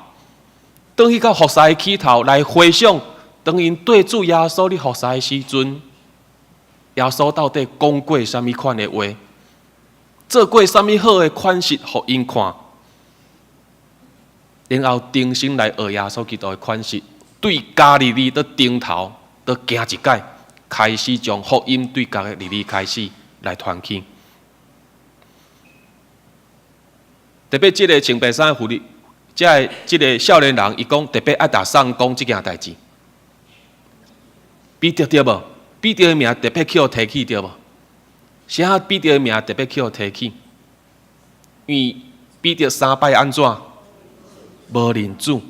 轉去到服侍的起頭來回想，當𪜶對主耶穌咧服侍的時陣，耶穌到底講過啥物款的話，做過啥物好的款式予𪜶看，然後重新來學耶穌基督的款式，對加利利的頂頭，閣行一擺，開始將福音對加利利開始來傳去。特別這个穿白衫的婦女，這个這个少年人，伊講特別愛踏送講這件代誌。彼得對無？彼得的名特別去予提起對無？啥彼得的名特別去予提起？因為彼得三擺按怎？無認主。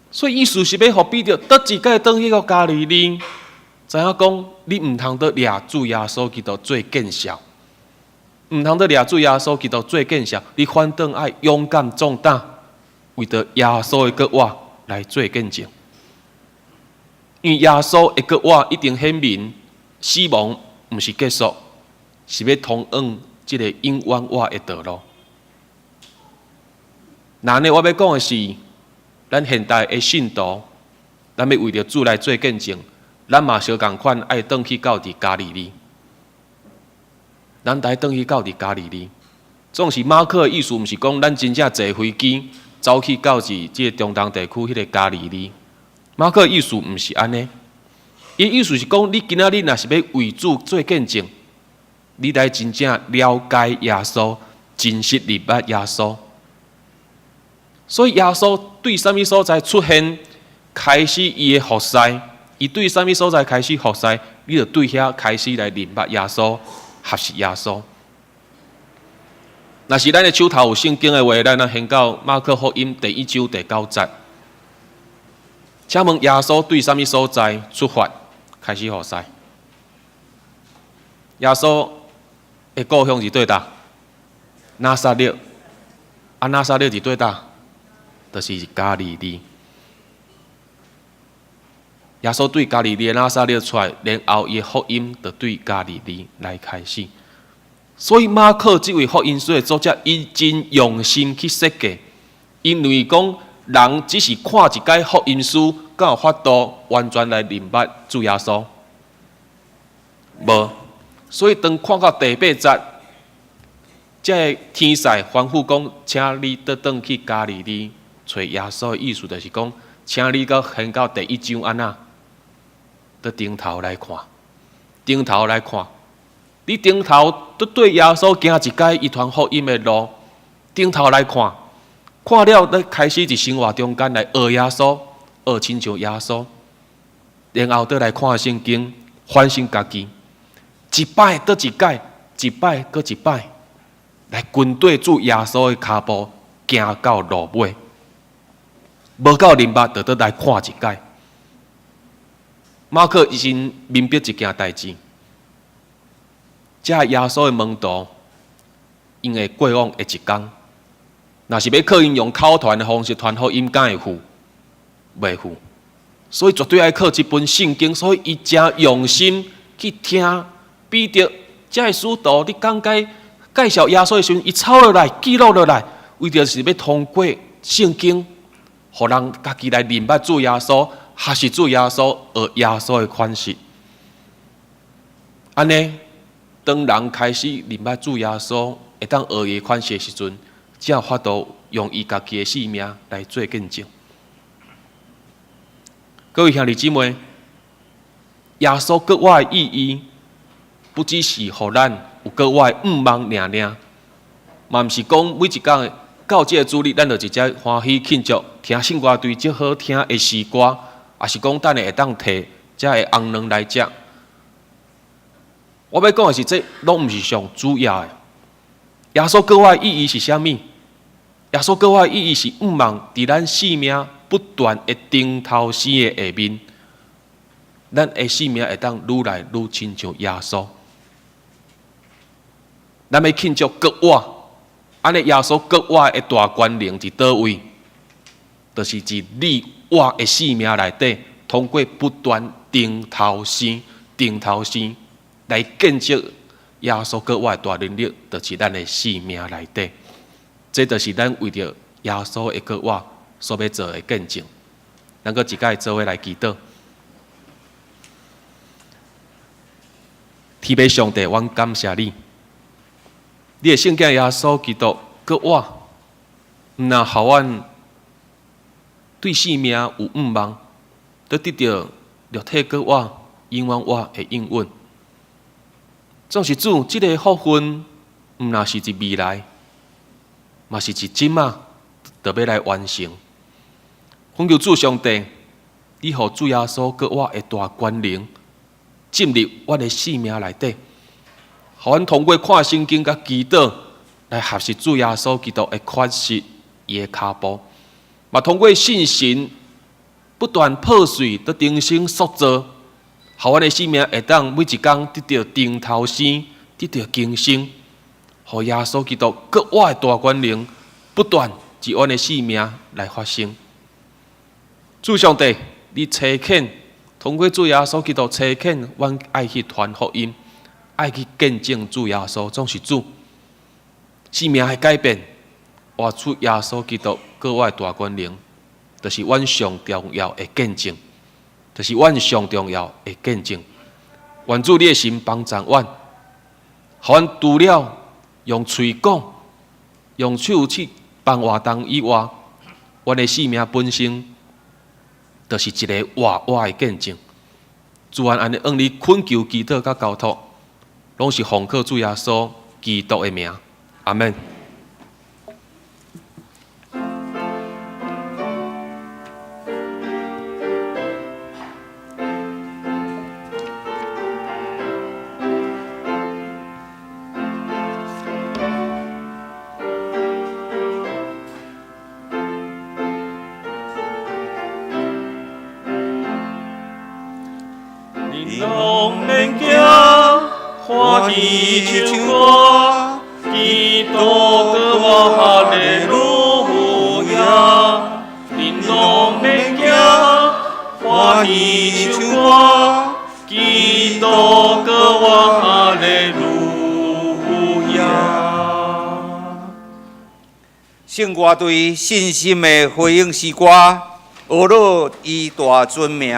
所以意思是欲予彼得倒一擺轉去到加利利，知影講你毋通閣掠主耶穌基督做見笑。毋通閣掠主耶穌基督做見笑，你反轉愛勇敢壯膽，為著耶穌的國話來做見證。因為耶穌的國話一定顯明，死亡毋是結束，是欲通往這个永遠活的道路。那呢，我欲講的是，咱現代的信徒，咱欲為著主來做見證，咱嘛相仝款愛轉去到佇加利利。咱來轉去到佇加利利，總是馬克的意思，毋是講咱真正坐飛機走去到佇這个中東地區彼个加利利。馬克的意思毋是按呢，伊意思是講，你今仔日若是欲為主做見證，你來真正了解耶穌，真實認捌耶穌。所以耶穌對啥物所在出現，開始伊的服侍，伊對啥物所在開始服侍，你就對遐開始來認捌耶穌。學習耶穌。若是咱的手頭有聖經的話，咱來先到馬可福音第一章第九節。請問耶穌對啥物所在出發開始服侍？耶穌的故鄉佇佗？拿撒勒。啊，拿撒勒佇佗？就是加利利。耶穌對加利利的拿撒勒出來，然後伊的福音就對加利利來開始。所以馬可這位福音書的作者，伊真用心去設計，因為講人只是看一擺福音書，敢有法度完全來認捌主耶穌？無。所以當看到第八節，這个天使吩咐講，請你倒轉去加利利揣耶穌的意思，就是講，請你閣先到第一章按怎？佇頂頭來看，頂頭來看，你頂頭都對耶穌行一擺伊傳福音的路，頂頭來看，看了你開始佇生活中間來學耶穌，學親像耶穌，然後閣來看聖經，反省家己，一擺閣一擺，一擺閣一擺，來跟綴主耶穌的跤步行到路尾，無夠認捌，就閣來看一擺。馬可伊真明白一件代誌，這耶穌的門徒，𪜶會過往的一工，若是欲靠𪜶用口傳的方式傳福音，敢會赴？袂赴。所以絕對愛靠這本聖經，所以伊誠用心去聽彼得這个使徒佇講解介紹耶穌的時陣，伊抄落來記錄落來，為著是欲通過聖經，予人家己來認捌主耶穌。學習主耶穌，學耶穌的款式。按呢，當人開始認捌主耶穌，會當學伊的款式的時陣，才有法度用伊家己的性命來做見證。各位兄弟姊妹，耶穌閣活的意義，不只是予咱有閣活的向望爾爾，嘛毋是講每一工到這个主日，咱就直接歡喜慶祝，聽聖歌隊這好聽的詩歌。抑是講等下會當提遮个紅卵來食。我欲講的是，這攏毋是上主要的。耶穌過活的意義是啥物？耶穌過活的意義是向望佇咱生命不斷的頂頭生的下面，咱的生命會當愈來愈親像耶穌。咱欲慶祝復活，按呢耶穌復活的大權能佇佗位？就是佇你我的生命內底，通過不斷頂頭生、頂頭生來見證耶穌復活的大能力，就是咱的生命內底。這就是咱為著耶穌的復活所欲做的見證。咱閣一擺做伙來祈禱。天父上帝，阮感謝你，你的聖子耶穌基督復活，毋但予阮對生命有向望，閣得著肉體復活、永遠活的應允。總是主，這个福分毋但是佇未來，嘛是佇這馬，就欲來完成。懇求主上帝，你予主耶穌復活的大權能進入阮的生命內底，予阮通過看聖經佮祈禱來學習主耶穌基督的款式，伊的跤步，嘛通過信心不斷破碎，閣重新塑造，予阮的生命會當每一工得著重頭生，得著更新，予耶穌基督復活的大權能不斷佇阮的生命來發生。主上帝，你差遣通過主耶穌基督差遣阮愛去傳福音，愛去見證主耶穌，總是主生命的改變，活出耶穌基督復活的大權能，就是阮上重要的見證，就是阮上重要的見證。願主你的神幫助阮，予阮除了用喙講、用手去辦活動以外，阮的生命本身就是一个活活的見證。主啊，按呢向你懇求、祈禱佮交託，攏是奉靠主耶穌基督的名。阿們。恁攏免驚，歡喜唱歌，基督復活哈利路亞。恁攏免驚，歡喜唱歌，基督復活哈利路亞。聖歌隊信心的回應詩歌，呵咾伊大尊名。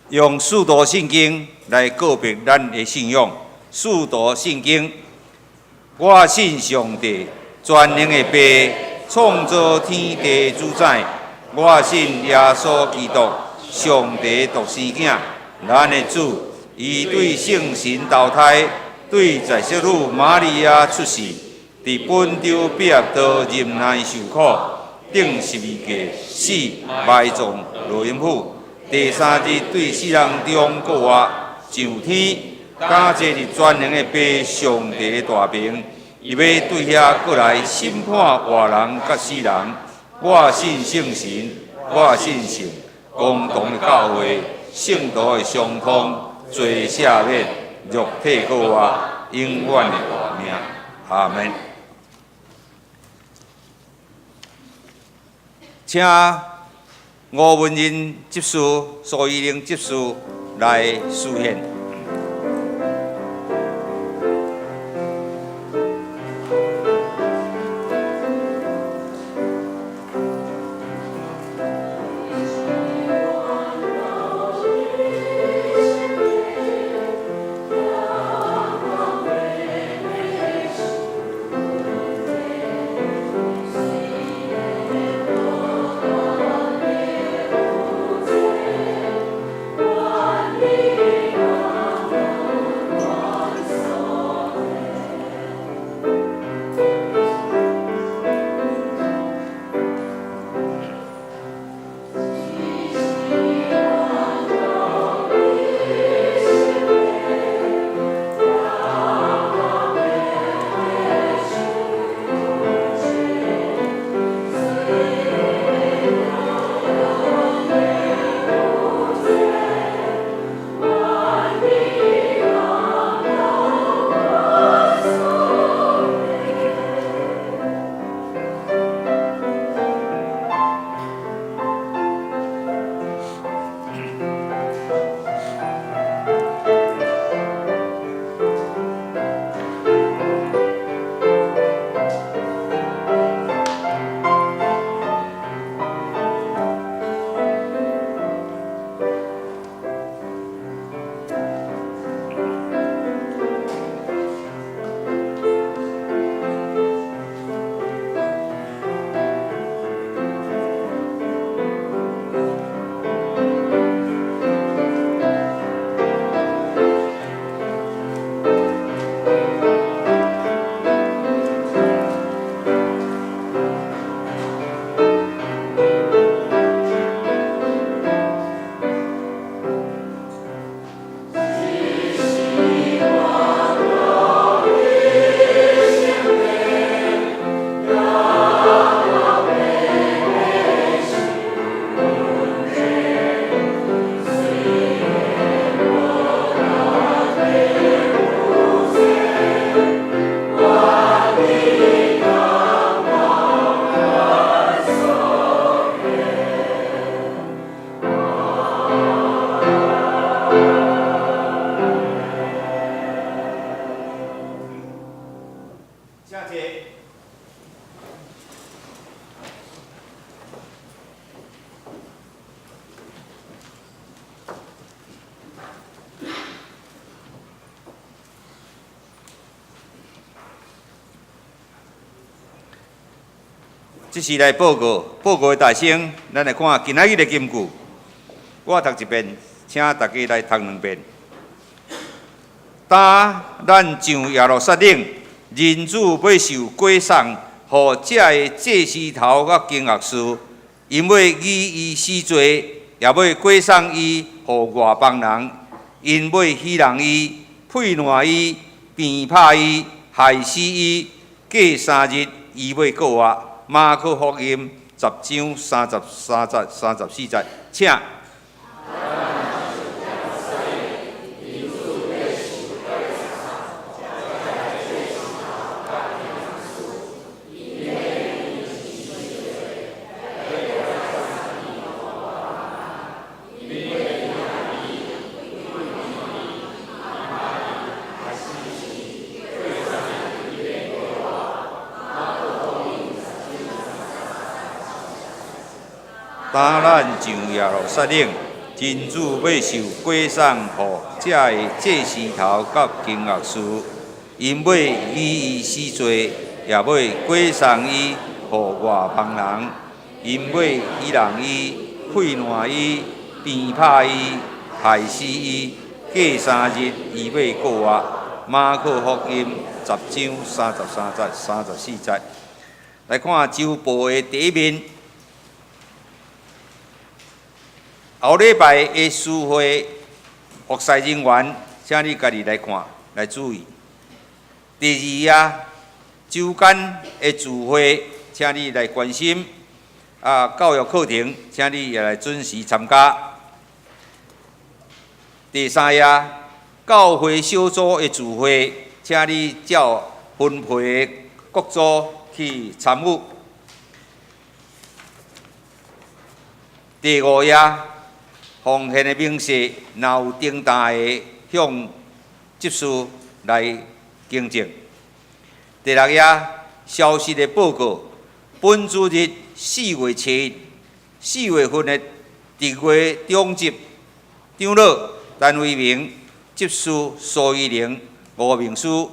用使徒信經來告白咱的信仰。使徒信經，我信上帝全能的父，創造天地主宰。我信耶穌基督，上帝獨生囝，咱的主。伊對聖神投胎，對在聖女瑪利亞出世，佇本丟彼拉多忍耐受苦，釘十字架死，埋葬落陰府。第三日對死人中復活，上天，敢坐佇全能的父上帝大爿，伊欲對遐閣來審判活人佮死人。我信聖神，我信聖公同的教會，聖徒的相通，罪赦免，肉體復活，永遠的活命。阿門。請吳文仁執事、蘇伊玲執事來司獻。這是來報告，報告的大聲，咱來看今仔日的金句。我讀一遍，請大家來讀兩遍。當咱上耶路撒冷，人子欲受解送，予這个祭司頭佮經學士，𪜶欲議伊死罪，也欲解送伊予外邦人，𪜶欲戲弄伊、批爛伊、鞭拍伊、害死伊。過三日，伊欲復活。馬可福音10章33節、34節，請。當咱上耶路撒冷，真主欲受解送予遮的祭司头佮经学士，𪜶欲以伊死罪，也欲解送伊予外邦人，𪜶欲戏弄伊、废烂伊、鞭拍伊、害死伊。过3日，伊欲复活。马可福音10章33节、34节。来看周报的第一面。后礼拜的司会服侍人员，请你家己来看，来注意。第二啊，周间的聚会，请你来关心。啊，教育课程，请你也来准时参加。第三页，教会小组的聚会，请你照分配的各组去参与。第五页，奉献的明细，若有重大的，向执事来更正。第六页，消息的报告，本主日4月7日，4月份的特会长执长老陈为明、执事苏玉玲、吴明书，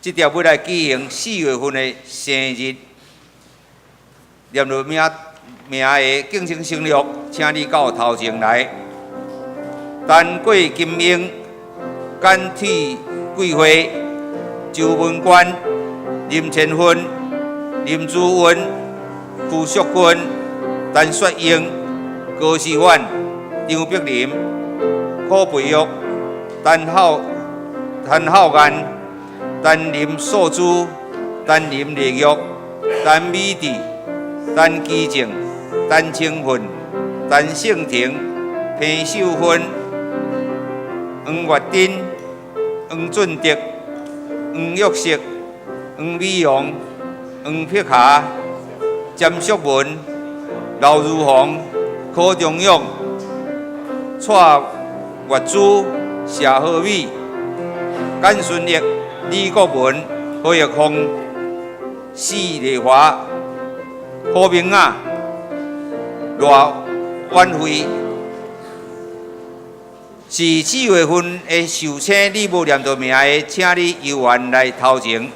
这条欲来举行4月份的生日，念入名名的敬请省略，请你到头前来。陈郭金英、简体桂花、周文官、林千芬、林珠文、邱淑君、陈雪英、高思远、张碧林、柯培玉、陈浩彦、陈林素珠、陈林丽玉、陈美智、陈基正、陈清芬、陈胜婷、彭秀芬、黄月珍、黄俊德、黄玉石、黄美荣、黄碧霞、詹淑文、刘如红、柯中勇、蔡月珠、谢和美、简顺义、李国文、何玉凤、史丽华、何明雅、赖婉慧。是4月份的寿星，你无念到名的，请你犹原来头前。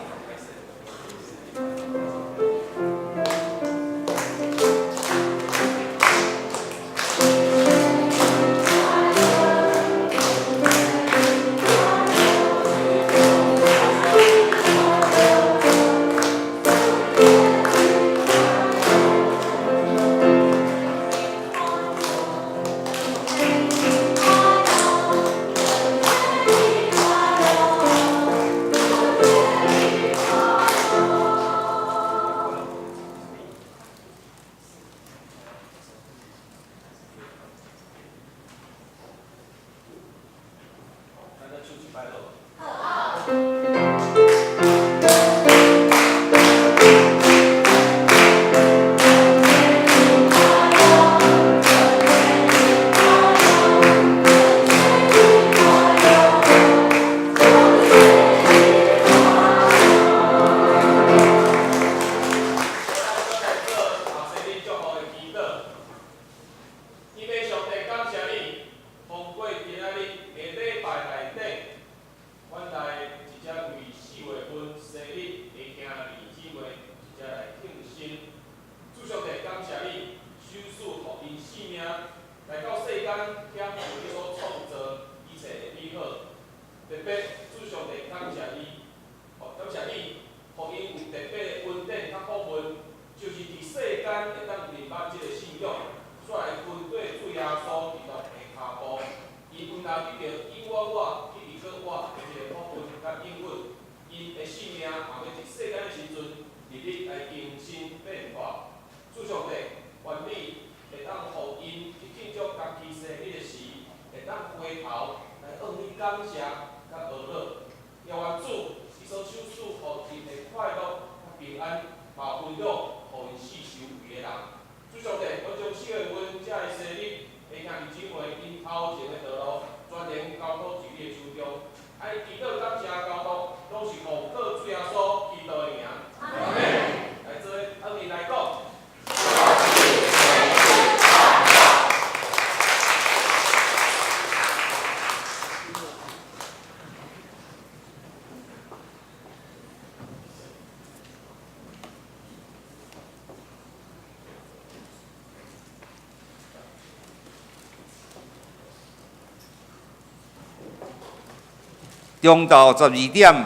中晝12點，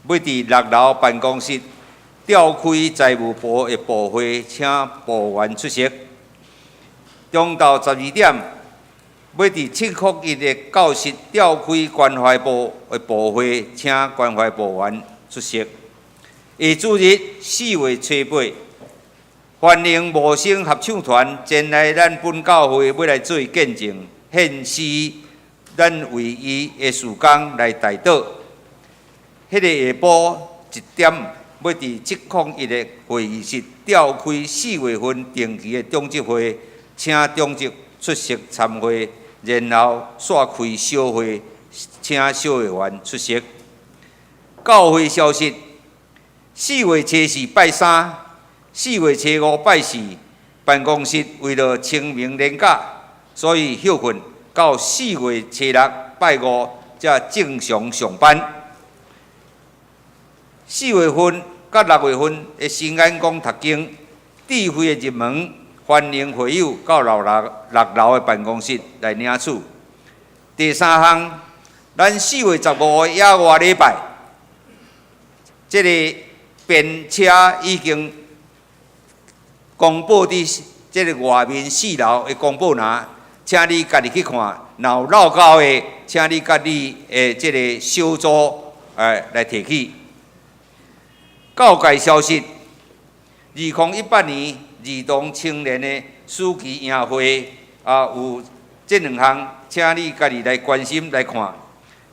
欲佇六樓辦公室召開財務部的部會，請部員出席。中晝十二點，欲佇701的教室召開關懷部的部會，請關懷部員出席。下主日4月初8，歡迎無聲合唱團前來咱本教會，欲來做見證，獻詩，咱為伊的事工來代禱。彼個下晡1點，欲佇701的會議室召開4月份定期的長執會，請長執出席參會，然後煞開小會，請小會員出席。教會消息：4月初4拜三，4月初5拜四，辦公室為了清明連假，所以歇睏到4月初6拜五才正常上班。4月份佮6月份的新眼光讀經，智慧的入門，歡迎會友到六樓的辦公室來領取。第三項，咱4月15的野外禮拜，這个便車已經公布佇這个外面四樓的公布欄，請你家己去看。若有落交的，請你佮你的這个小組來提起。教界消息：2018年兒童青年的暑期營會啊，有這兩項，請你家己來關心來看。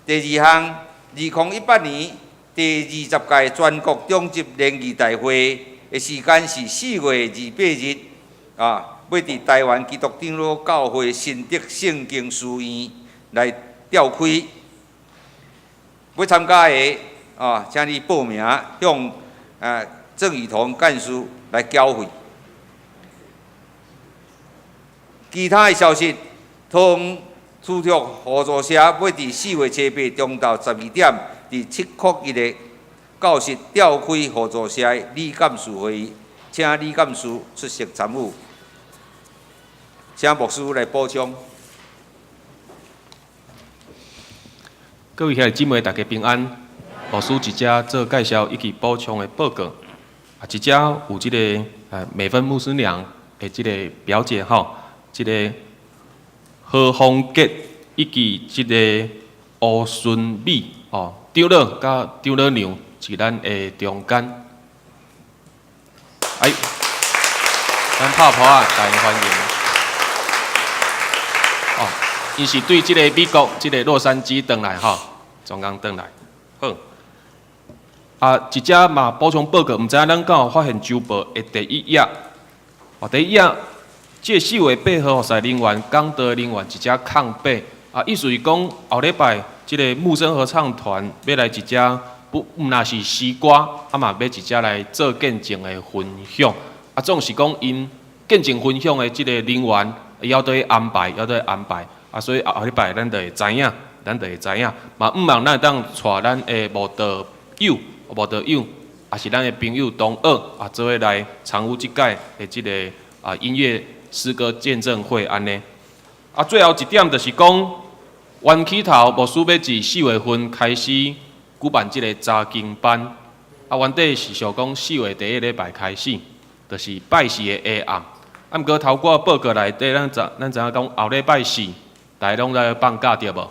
第二項，2018年第20屆全國長執聯誼大會的時間是4月28日啊，欲佇台灣基督長老教會新竹聖經書院來召開。欲參加的啊，請你報名向鄭雨桐幹事來繳費。其他的消息，桃園土著互助社欲佇4月初8中晝12點，佇701的教室召開互助社的理監事會議，請理監事出席參與。請牧師來補充。各位兄弟姊妹，大家平安。牧師佇遮做介紹以及補充的報告。啊，佇遮有這个美芬牧師娘的這个表姐吼，這个何鳳杰以及這个吳順美哦，長老佮長老娘佇咱的中間。哎，咱拍噗仔，大家歡迎。哦，𪜶是對這个美國這个洛杉磯轉來吼，專工轉來。好。啊，佇遮嘛補充報告，毋知影咱敢有發現週報的第一頁？哦，第一頁，這个4月8號服侍人員、講道人員佇遮空白。啊，意思是講後禮拜這个牧聲合唱團欲來佇遮，不，毋若是詩歌，啊嘛欲佇遮來做見證的分享。啊，總是講𪜶見證分享的這个人員，猶佇安排，猶佇安排。啊，所以後禮拜咱就會知影，咱就會知影。嘛，向望咱會當帶咱的慕道友。慕道友，也是咱的朋友同學啊，做伙來參與這屆的這个音樂詩歌見證會按呢。啊，最後一點就是講，元起頭牧師欲佇4月份開始舉辦這个查經班。啊，原底是想講4月第一禮拜開始，就是拜四的下暗。啊，毋過頭拄仔報告內底，咱知影講後禮拜四，大家攏咧放假對無？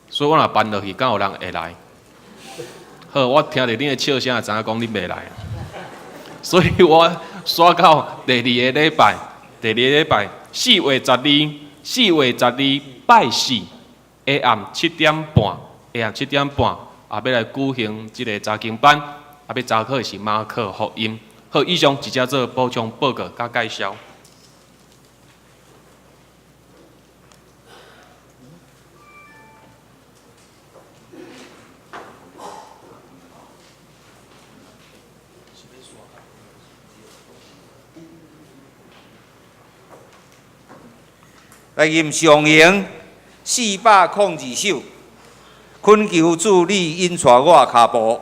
所以我若辦落去，敢有人會來？好，我聽著恁的笑聲，就知影講恁袂來。所以我煞到第二个禮拜，第二个禮拜4月12，4月12拜四下暗7點半，下暗7點半，啊，欲來舉行這个查經班，啊，欲查考的是馬可福音。好，以上佇遮做補充報告佮介紹。來吟上行402首，懇求主你引帶我跤步。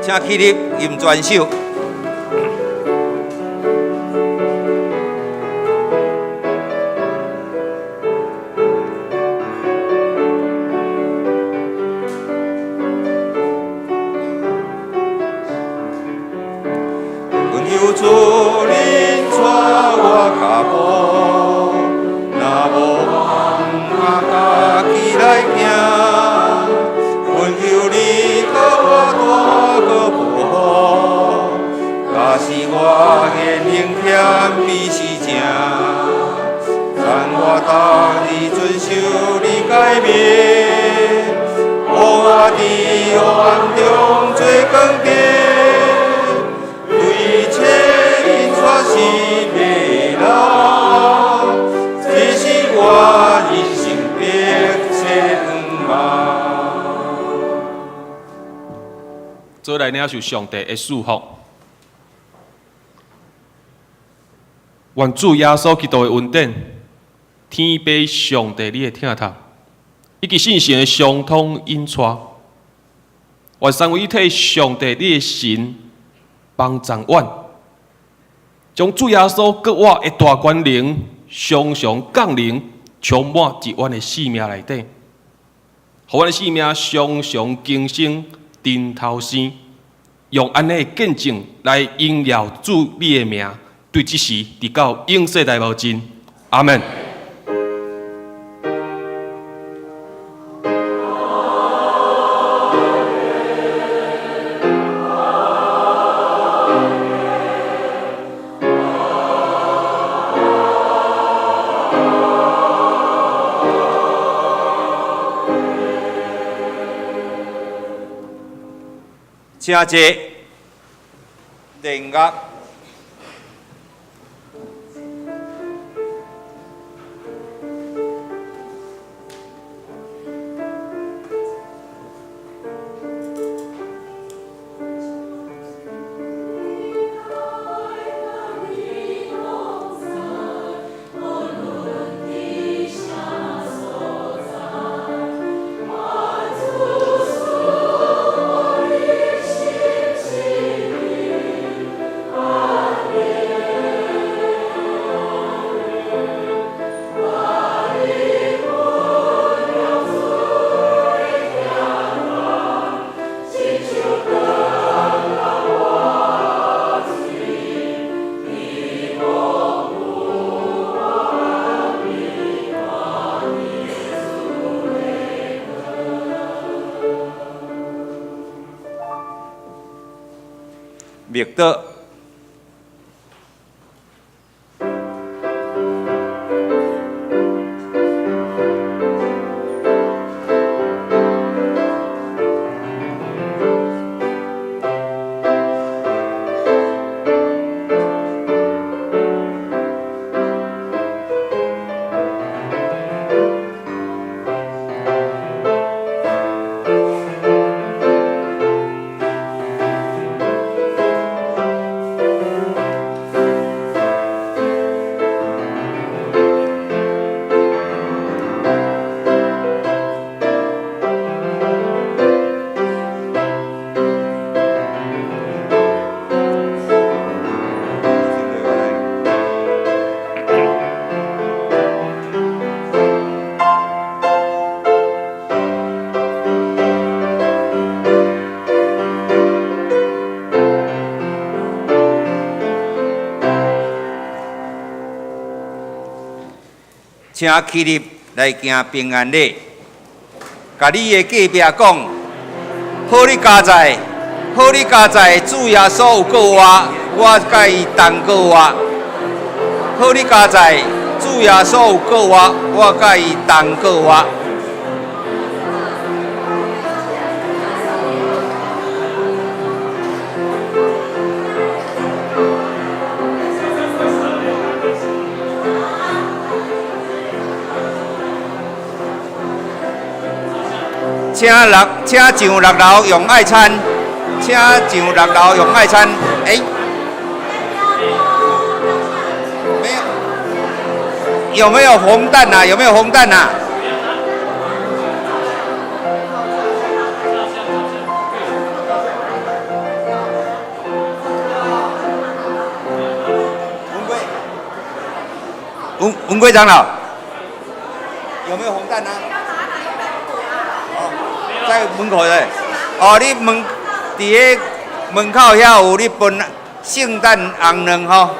請起立，吟全首。恳求主恁带我跤步，若無我毋敢家己來行。懇求你予我大個保護，假使我言行偏比是正，讚我逐日遵守你誡命，予我佇黑暗中做光燈。對一切引帶是迷路，這是我人生迫切願望。做來領受上帝的祝福。願主耶穌基督的恩典、天父上帝你的疼痛，以及聖神的相通引帶，願三位一體上帝你的神幫助阮，將主耶穌閣活的大權能常常降臨，充滿佇阮的生命內底，予阮的生命常常更新，重頭生，用按呢的見證來榮耀主你的名，對這時直到永世代無盡。阿們。請坐，練樂。默禱。請起立來行平安禮，共你的隔壁講，好你佳哉，好你佳哉，主耶穌有閣活，我佮伊同閣活。好你佳哉，主耶穌有閣活，我佮伊同閣活。請上六樓用愛餐，請上六樓用愛餐。欸，沒有，有沒有紅蛋啊？有沒有紅蛋啊？問幾長老？有沒有紅蛋啊？哦，在門口的。哦，你門佇个門口遐有咧分聖誕紅卵吼。